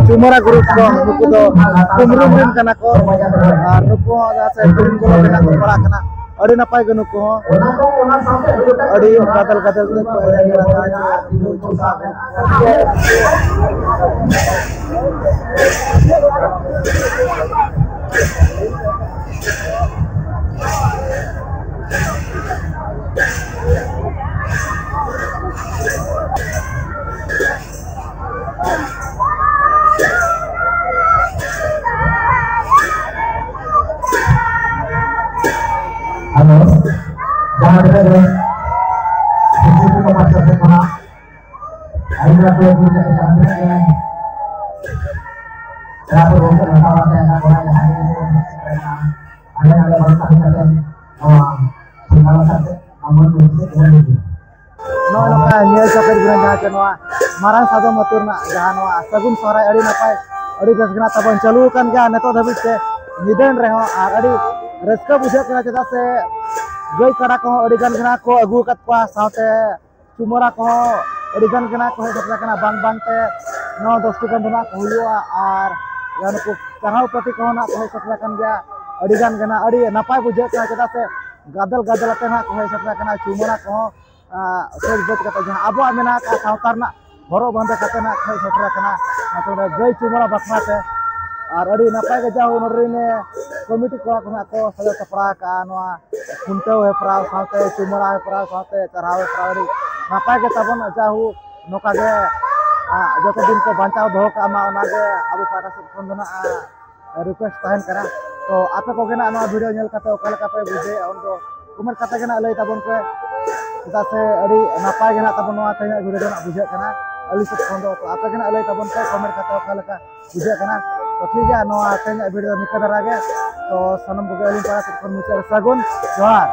ᱪᱩᱢᱟᱹᱨᱟ ᱜᱨᱩᱯ ᱫᱚ, ᱱᱩᱠᱩ ᱫᱚ ᱠᱩᱢᱨᱩᱢ ᱨᱮᱱ ᱠᱟᱱᱟ ᱠᱚ, ᱟᱨ ᱱᱩᱠᱩ ᱦᱚᱸ ᱡᱟᱦᱟᱸ ᱥᱮ ᱠᱩᱢᱨᱩᱢ ᱨᱮᱱᱟᱜ ᱠᱚ ᱯᱟᱲᱟᱜ ᱠᱟᱱᱟ᱾ ᱟᱹᱰᱤ ᱱᱟᱯᱟᱭ ᱜᱮ ᱱᱩᱠᱩ ᱦᱚᱸ, ᱟᱹᱰᱤ ᱜᱟᱫᱮᱞ ᱜᱟᱫᱮᱞ ᱛᱮᱠᱚ ᱮᱱᱮᱡ ᱠᱟᱱᱟ᱾ ᱡᱟᱦᱟᱸ ᱪᱮ ᱦᱮᱞᱳ, ᱡᱟᱦᱟᱸ ᱛᱤᱱᱟᱹᱜ ᱜᱮ ᱥᱤᱥᱩ ᱠᱚ ᱯᱟᱥᱴᱟ ᱥᱮᱫ ᱠᱷᱚᱱᱟᱜ ᱟᱹᱭᱩᱨ ᱟᱹᱜᱩ ᱟᱹᱜᱩ ᱠᱟᱛᱮ ᱡᱟᱦᱟᱸ ᱛᱤᱱᱟᱹᱜ ᱜᱮ ᱯᱮᱲᱟ ᱯᱟᱹᱨᱣᱟᱹ ᱠᱚ ᱱᱮᱣᱛᱟ ᱟᱛᱮ ᱚᱱᱟ ᱠᱚᱲᱟ ᱡᱟᱦᱟᱸᱭ ᱜᱮ ᱠᱚ ᱦᱮᱡ ᱥᱮᱴᱮᱨ ᱮᱱᱟ, ᱟᱞᱮ ᱱᱚᱰᱮ ᱵᱟᱝ ᱛᱟᱦᱮᱸ ᱠᱟᱛᱮ ᱱᱚᱣᱟ ᱥᱟᱸᱜᱷᱟᱨ ᱟᱠᱟᱫ ᱛᱮ ᱟᱢ ᱵᱚᱱ ᱢᱤᱫ ᱥᱮᱫ ᱵᱚᱱ ᱦᱤᱡᱩᱜᱼᱟ᱾ ᱱᱚᱜᱼᱚᱭ ᱱᱚᱝᱠᱟ ᱧᱮᱞ ᱥᱟᱯᱮᱫ ᱜᱮ ᱡᱟᱦᱟᱸ ᱪᱮ ᱱᱚᱣᱟ ᱢᱟᱨᱟᱝ ᱥᱟᱫᱚᱢ ᱟᱹᱛᱩ ᱨᱮᱱᱟᱜ ᱡᱟᱦᱟᱸ ᱱᱚᱣᱟ ᱥᱟᱹᱜᱩᱱ ᱥᱚᱦᱨᱟᱭ ᱟᱹᱰᱤ ᱱᱟᱯᱟᱭ, ᱟᱹᱰᱤ ᱵᱮᱥ ᱜᱮ ᱱᱟᱜ ᱛᱟᱵᱚᱱ ᱪᱟᱹᱞᱩ ᱟᱠᱟᱱ ᱜᱮᱭᱟ ᱱᱤᱛᱚᱜ ᱫᱷᱟᱹᱵᱤᱡ ᱛᱮ ᱧᱤᱫᱟᱹ ᱨᱮᱦᱚᱸ, ᱟᱨ ᱟᱹᱰᱤ ᱨᱟᱹᱥᱠᱟᱹ ᱵᱩᱡᱷᱟᱹᱜ ᱠᱟᱱᱟ, ᱪᱮᱫᱟᱜ ᱥᱮ ᱜᱟᱹᱭ ᱠᱟᱰᱟ ᱠᱚᱦᱚᱸ ᱟᱹᱰᱤ ᱜᱟᱱ ᱜᱮ ᱱᱟᱜ ᱠᱚ ᱟᱹᱜᱩ ᱟᱠᱟᱫ ᱠᱚᱣᱟ, ᱥᱟᱶᱛᱮ ᱪᱩᱢᱟᱹᱲᱟ ᱠᱚᱦᱚᱸ ᱟᱹᱰᱤ ᱜᱟᱱ ᱜᱮ ᱱᱟᱜ ᱠᱚ ᱦᱮᱡ ᱥᱮᱴᱮᱨ ᱟᱠᱟᱱᱟ, ᱵᱟᱝ ᱵᱟᱝ ᱛᱮ ᱱᱚ ᱫᱚᱥᱴᱤ ᱜᱟᱱ ᱫᱚ ᱱᱟᱜ ᱠᱚ ᱦᱩᱭᱩᱜᱼᱟ᱾ ᱟᱨ ᱡᱟᱦᱟᱸ ᱱᱩᱠᱩ ᱪᱟᱨᱦᱟᱣ ᱯᱟᱹᱴᱤ ᱠᱚᱦᱚᱸ ᱱᱟᱜ ᱠᱚ ᱦᱮᱡ ᱥᱮᱴᱮᱨ ᱟᱠᱟᱱ ᱜᱮᱭᱟ᱾ ᱟᱹᱰᱤ ᱜᱟᱱ ᱜᱮ ᱱᱟᱜ ᱟᱹᱰᱤ ᱱᱟᱯᱟᱭ ᱵᱩᱡᱷᱟᱹᱜ ᱠᱟᱱᱟ, ᱪᱮᱫᱟᱜ ᱥᱮ ᱜᱟᱫᱮᱞ ᱜᱟᱫᱮᱞ ᱟᱛᱮ ᱱᱟᱜ ᱠᱚ ᱦᱮᱡ ᱥᱮᱴᱮᱨ ᱟᱠᱟᱱᱟ, ᱪᱩᱢᱟᱹᱲᱟ ᱠᱚᱦᱚᱸ ᱥᱮᱡ ᱵᱮᱡ ᱠᱟᱛᱮ ᱡᱟᱦᱟᱸ ᱟᱵᱚᱣᱟᱜ ᱢᱮᱱᱟᱜ ᱟᱠᱟᱫ ᱥᱟᱶᱛᱟ ᱨᱮᱱᱟᱜ ᱦᱚᱨᱚᱜ ᱵᱟᱸᱫᱮ ᱠᱟᱛᱮ ᱱᱟᱜ ᱠᱚ ᱦᱮᱡ ᱥᱮᱴᱮᱨ ᱟᱠᱟᱱᱟ ᱱᱚᱛᱮ ᱨᱮ ᱜᱟᱹᱭ ᱪᱩᱢᱟᱹᱲᱟ ᱵᱟᱠᱷᱨᱟ ᱛᱮ᱾ ᱟᱨ ᱟᱹᱰᱤ ᱱᱟᱯᱟᱭ ᱜᱮ ᱡᱟᱦᱳ ᱱᱚᱰᱮ ᱨᱮᱱ ᱠᱚᱢᱤᱴᱤ ᱠᱚᱲᱟ ᱠᱚ ᱱᱟᱜ ᱠᱚ ᱥᱟᱡᱟᱣ ᱥᱟᱯᱲᱟᱣ ᱟᱠᱟᱫᱼᱟ ᱱᱚᱣᱟ ᱠᱷᱩᱱᱴᱟᱹᱣ ᱦᱮᱯᱨᱟᱣ ᱥᱟᱶᱛᱮ ᱪᱩᱢᱟᱹᱲᱟ ᱦᱮᱯᱨᱟᱣ ᱥᱟᱶᱛᱮ ᱪᱟᱨᱦᱟᱣ ᱦᱮᱯᱨᱟᱣ ᱟᱹᱰᱤ ᱱᱟᱯᱟᱭ ᱜᱮ ᱛᱟᱵᱚᱱ ᱡᱟᱦᱳ ᱱᱚᱝᱠᱟ ᱜᱮ ᱡᱚᱛᱚ ᱫᱤᱱ ᱠᱚ ᱵᱟᱧᱪᱟᱣ ᱫᱚᱦᱚ ᱠᱟᱜ ᱢᱟ, ᱚᱱᱟ ᱜᱮ ᱟᱵᱚ ᱯᱟᱦᱴᱟ ᱥᱮᱫ ᱠᱷᱚᱱ ᱫᱚ ᱱᱟᱜ ᱨᱤᱠᱩᱭᱮᱥᱴ ᱛᱟᱦᱮᱱ ᱠᱟᱱᱟ᱾ ᱛᱚ ᱟᱯᱮ ᱠᱚᱜᱮ ᱱᱟᱜ ᱱᱚᱣᱟ ᱵᱷᱤᱰᱤᱭᱳ ᱧᱮᱞ ᱠᱟᱛᱮ ᱚᱠᱟ ᱞᱮᱠᱟ ᱯᱮ ᱵᱩᱡᱷᱟᱹᱣᱮᱫᱼᱟ ᱩᱱᱫᱚ ᱠᱚᱢᱮᱱᱴ ᱠᱟᱛᱮ ᱜᱮ ᱱᱟᱜ ᱞᱟᱹᱭ ᱛᱟᱵᱚᱱ ᱯᱮ, ᱪᱮᱫᱟᱜ ᱥᱮ ᱟᱹᱰᱤ ᱱᱟᱯᱟᱭ ᱜᱮ ᱱᱟᱜ ᱛᱟᱵᱚᱱ ᱱᱚᱣᱟ ᱛᱮᱦᱮᱧᱟᱜ ᱵᱷᱤᱰᱤᱭᱳ ᱫᱚ ᱱᱟᱜ ᱵᱩᱡᱷᱟᱹᱜ ᱠᱟᱱᱟ ᱟᱹᱞᱤᱧ ᱥᱮᱫ ᱠᱷᱚᱱ ᱫᱚ᱾ ᱛᱚ ᱟᱯᱮ ᱜᱮ ᱱᱟᱜ ᱞᱟᱹᱭ ᱛᱟᱵᱚᱱ ᱯᱮ ᱠᱚᱢᱮᱱᱴ ᱠᱟᱛᱮ ᱚᱠᱟ ᱞᱮᱠᱟ ᱵᱩᱡᱷᱟᱹᱜ ᱠᱟᱱᱟ᱾ ᱛᱚ ᱴᱷᱤᱠ ᱜᱮᱭᱟ, ᱱᱚᱣᱟ ᱛᱮᱦᱮᱧᱟᱜ ᱵᱷᱤᱰᱤᱭᱳ ᱫᱚ ᱱᱤᱝᱠᱟᱹ ᱫᱷᱟᱨᱟ ᱜᱮ᱾ ᱛᱚ ᱥᱟᱱᱟᱢ ᱠᱚᱜᱮ ᱟᱹᱞᱤᱧ ᱯᱟᱦᱴᱟ ᱥᱮᱫ ᱠᱷᱚᱱ ᱢᱩᱪᱟᱹᱫ ᱨᱮ ᱥᱟᱹᱜᱩᱱ ᱡᱚᱦᱟᱨ᱾